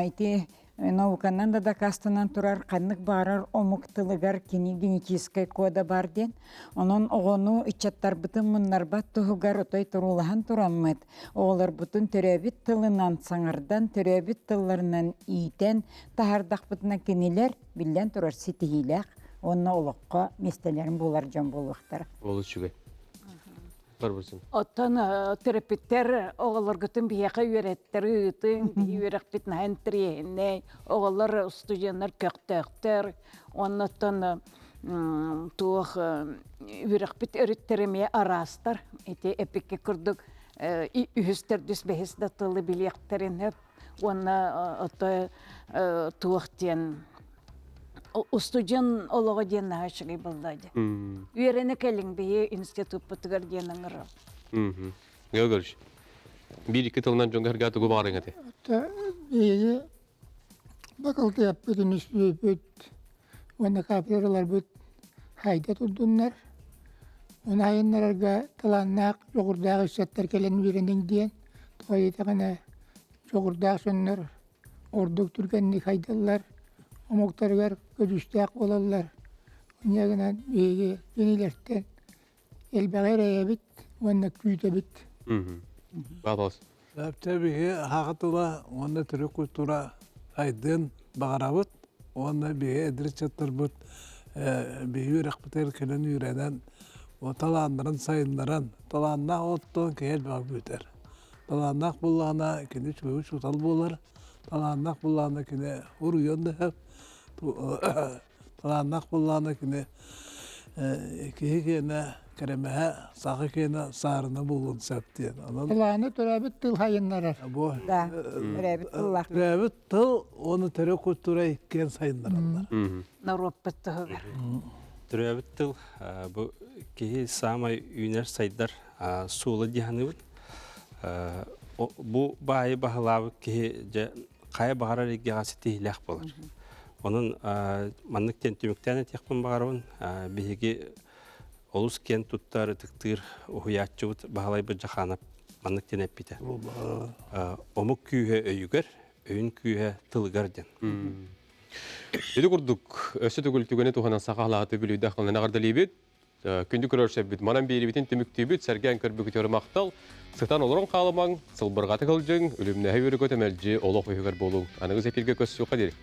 Ити науканан да дакаастанан турар ханнык баарар омук тылыгар кини генетическэй кода бар диэн. Онон оҕону ыччаттарбытын муннарбат туһугар отой туруулаһан тураммыт, оҕолорбутун төрөөбүт тылынан саҥардан, төрөөбүт тылларынан иитэн таһаардахпытына кинилэр биллэн турар ситиһиилээх уонна олоххо миэстэлэрин булар дьон буолуохтара. Олус үчүгэй. Барбытын. Оттон төрөппүттэр оҕолоргутун биһиэхэ үөрэттэр ыытыҥ, биһи үөрэхпит наһаа интэриэһинэй, оҕолор студеннар көхтөөхтөр, оннуттан туох үөрэхпит өрүттэрэ эмиэ араастар. Ити эпикки курдук үһүс, төрдүс, бэһис да тылы билиэхтэрин сөп. Уонна ото туох диэн устудьуон олоҕо диэн наһаа үчүгэй буолла дии. Үөрэнэ кэлиҥ биһи институппутугар диэн ыҥырам. Георгиевич, биир-икки тылынан дьоҥҥо эргээ тугу баҕарыҥ этэй? Биһиги бакылтыйаппыт, үнүстүүпүт уонна кафедраларбыт хайда турдуннар. Ону айаннарарга талааннаах, дьоҕурдаах ыччаттар кэлэн үөрэниҥ диэн, тоҕо диэтэҕинэ, дьоҕурдаах дьоннор ордук түргэнник хайдаллар, омуктарыгар көдьүүстээх буолаллар. Инньэ гынан биһиги кинилэртэн элбэҕи эрэйэбит уонна күүтэбит. Баабалас. Сөптө биһи саха тыла уонна төрүт культура сайдыан баҕарабыт уонна биһи эдэр ыччаттарбыт биһи үөрэхпитигэр кэлэн үөрэнэн талааннарын сайыннаран талааннаах оттон киһи элбэҕи бүтэр. Талааннаах буоллаҕына кини үчүгэй учуутал буолар, талааннаах буоллаҕына кини уруйуон да сөп, талааннаах буоллаҕына кини киһи киэнэ кэрэмэһэ, саха киэнэ саарына буолуон сөп диэн. Онон Талааны төрөөбүт тыл сайыннарар. Бу Да, төрөөбүт тыллаах. Төрөөбүт тыл уонна төрүт культура иккиэн сайыннараллар. Норуоппут туһугар. Төрөөбүт тыл бу киһи саамай үүнэр-сайдар суола дии саныыбын. Бу баайы баһылаабыт киһи дьэ хайа баҕарар эйгэҕэ ситиһиилээх буолар. Онон маннык диэн түмүктээн этиэхпин баҕарабын. Биһиги олус киэн туттар, ытыктыыр уһуйааччыбыт Баһылай Бырдьахаанап маннык диэн эппитэ. Омук күүһэ өйүгэр, өйүн күүһэ тылыгар диэн. Ити курдук, өссө төгүл түгэни туһанан саха халааты бүлүйдэх кылынан эҕэрдэлиибит. Күндү көрөрсөбүт, манан биэрибитин түмүктүүбүт, сэргээн көрбүкүтүгэр махтал. Сытан олорон хаалымаҥ, сылбырҕатык ылдьыҥ, үлүмнэһэ үөрүкөтө мэлдьи олох үһүгэр буолуҥ. Аныгы эфиргэ көссүөххэ диэри.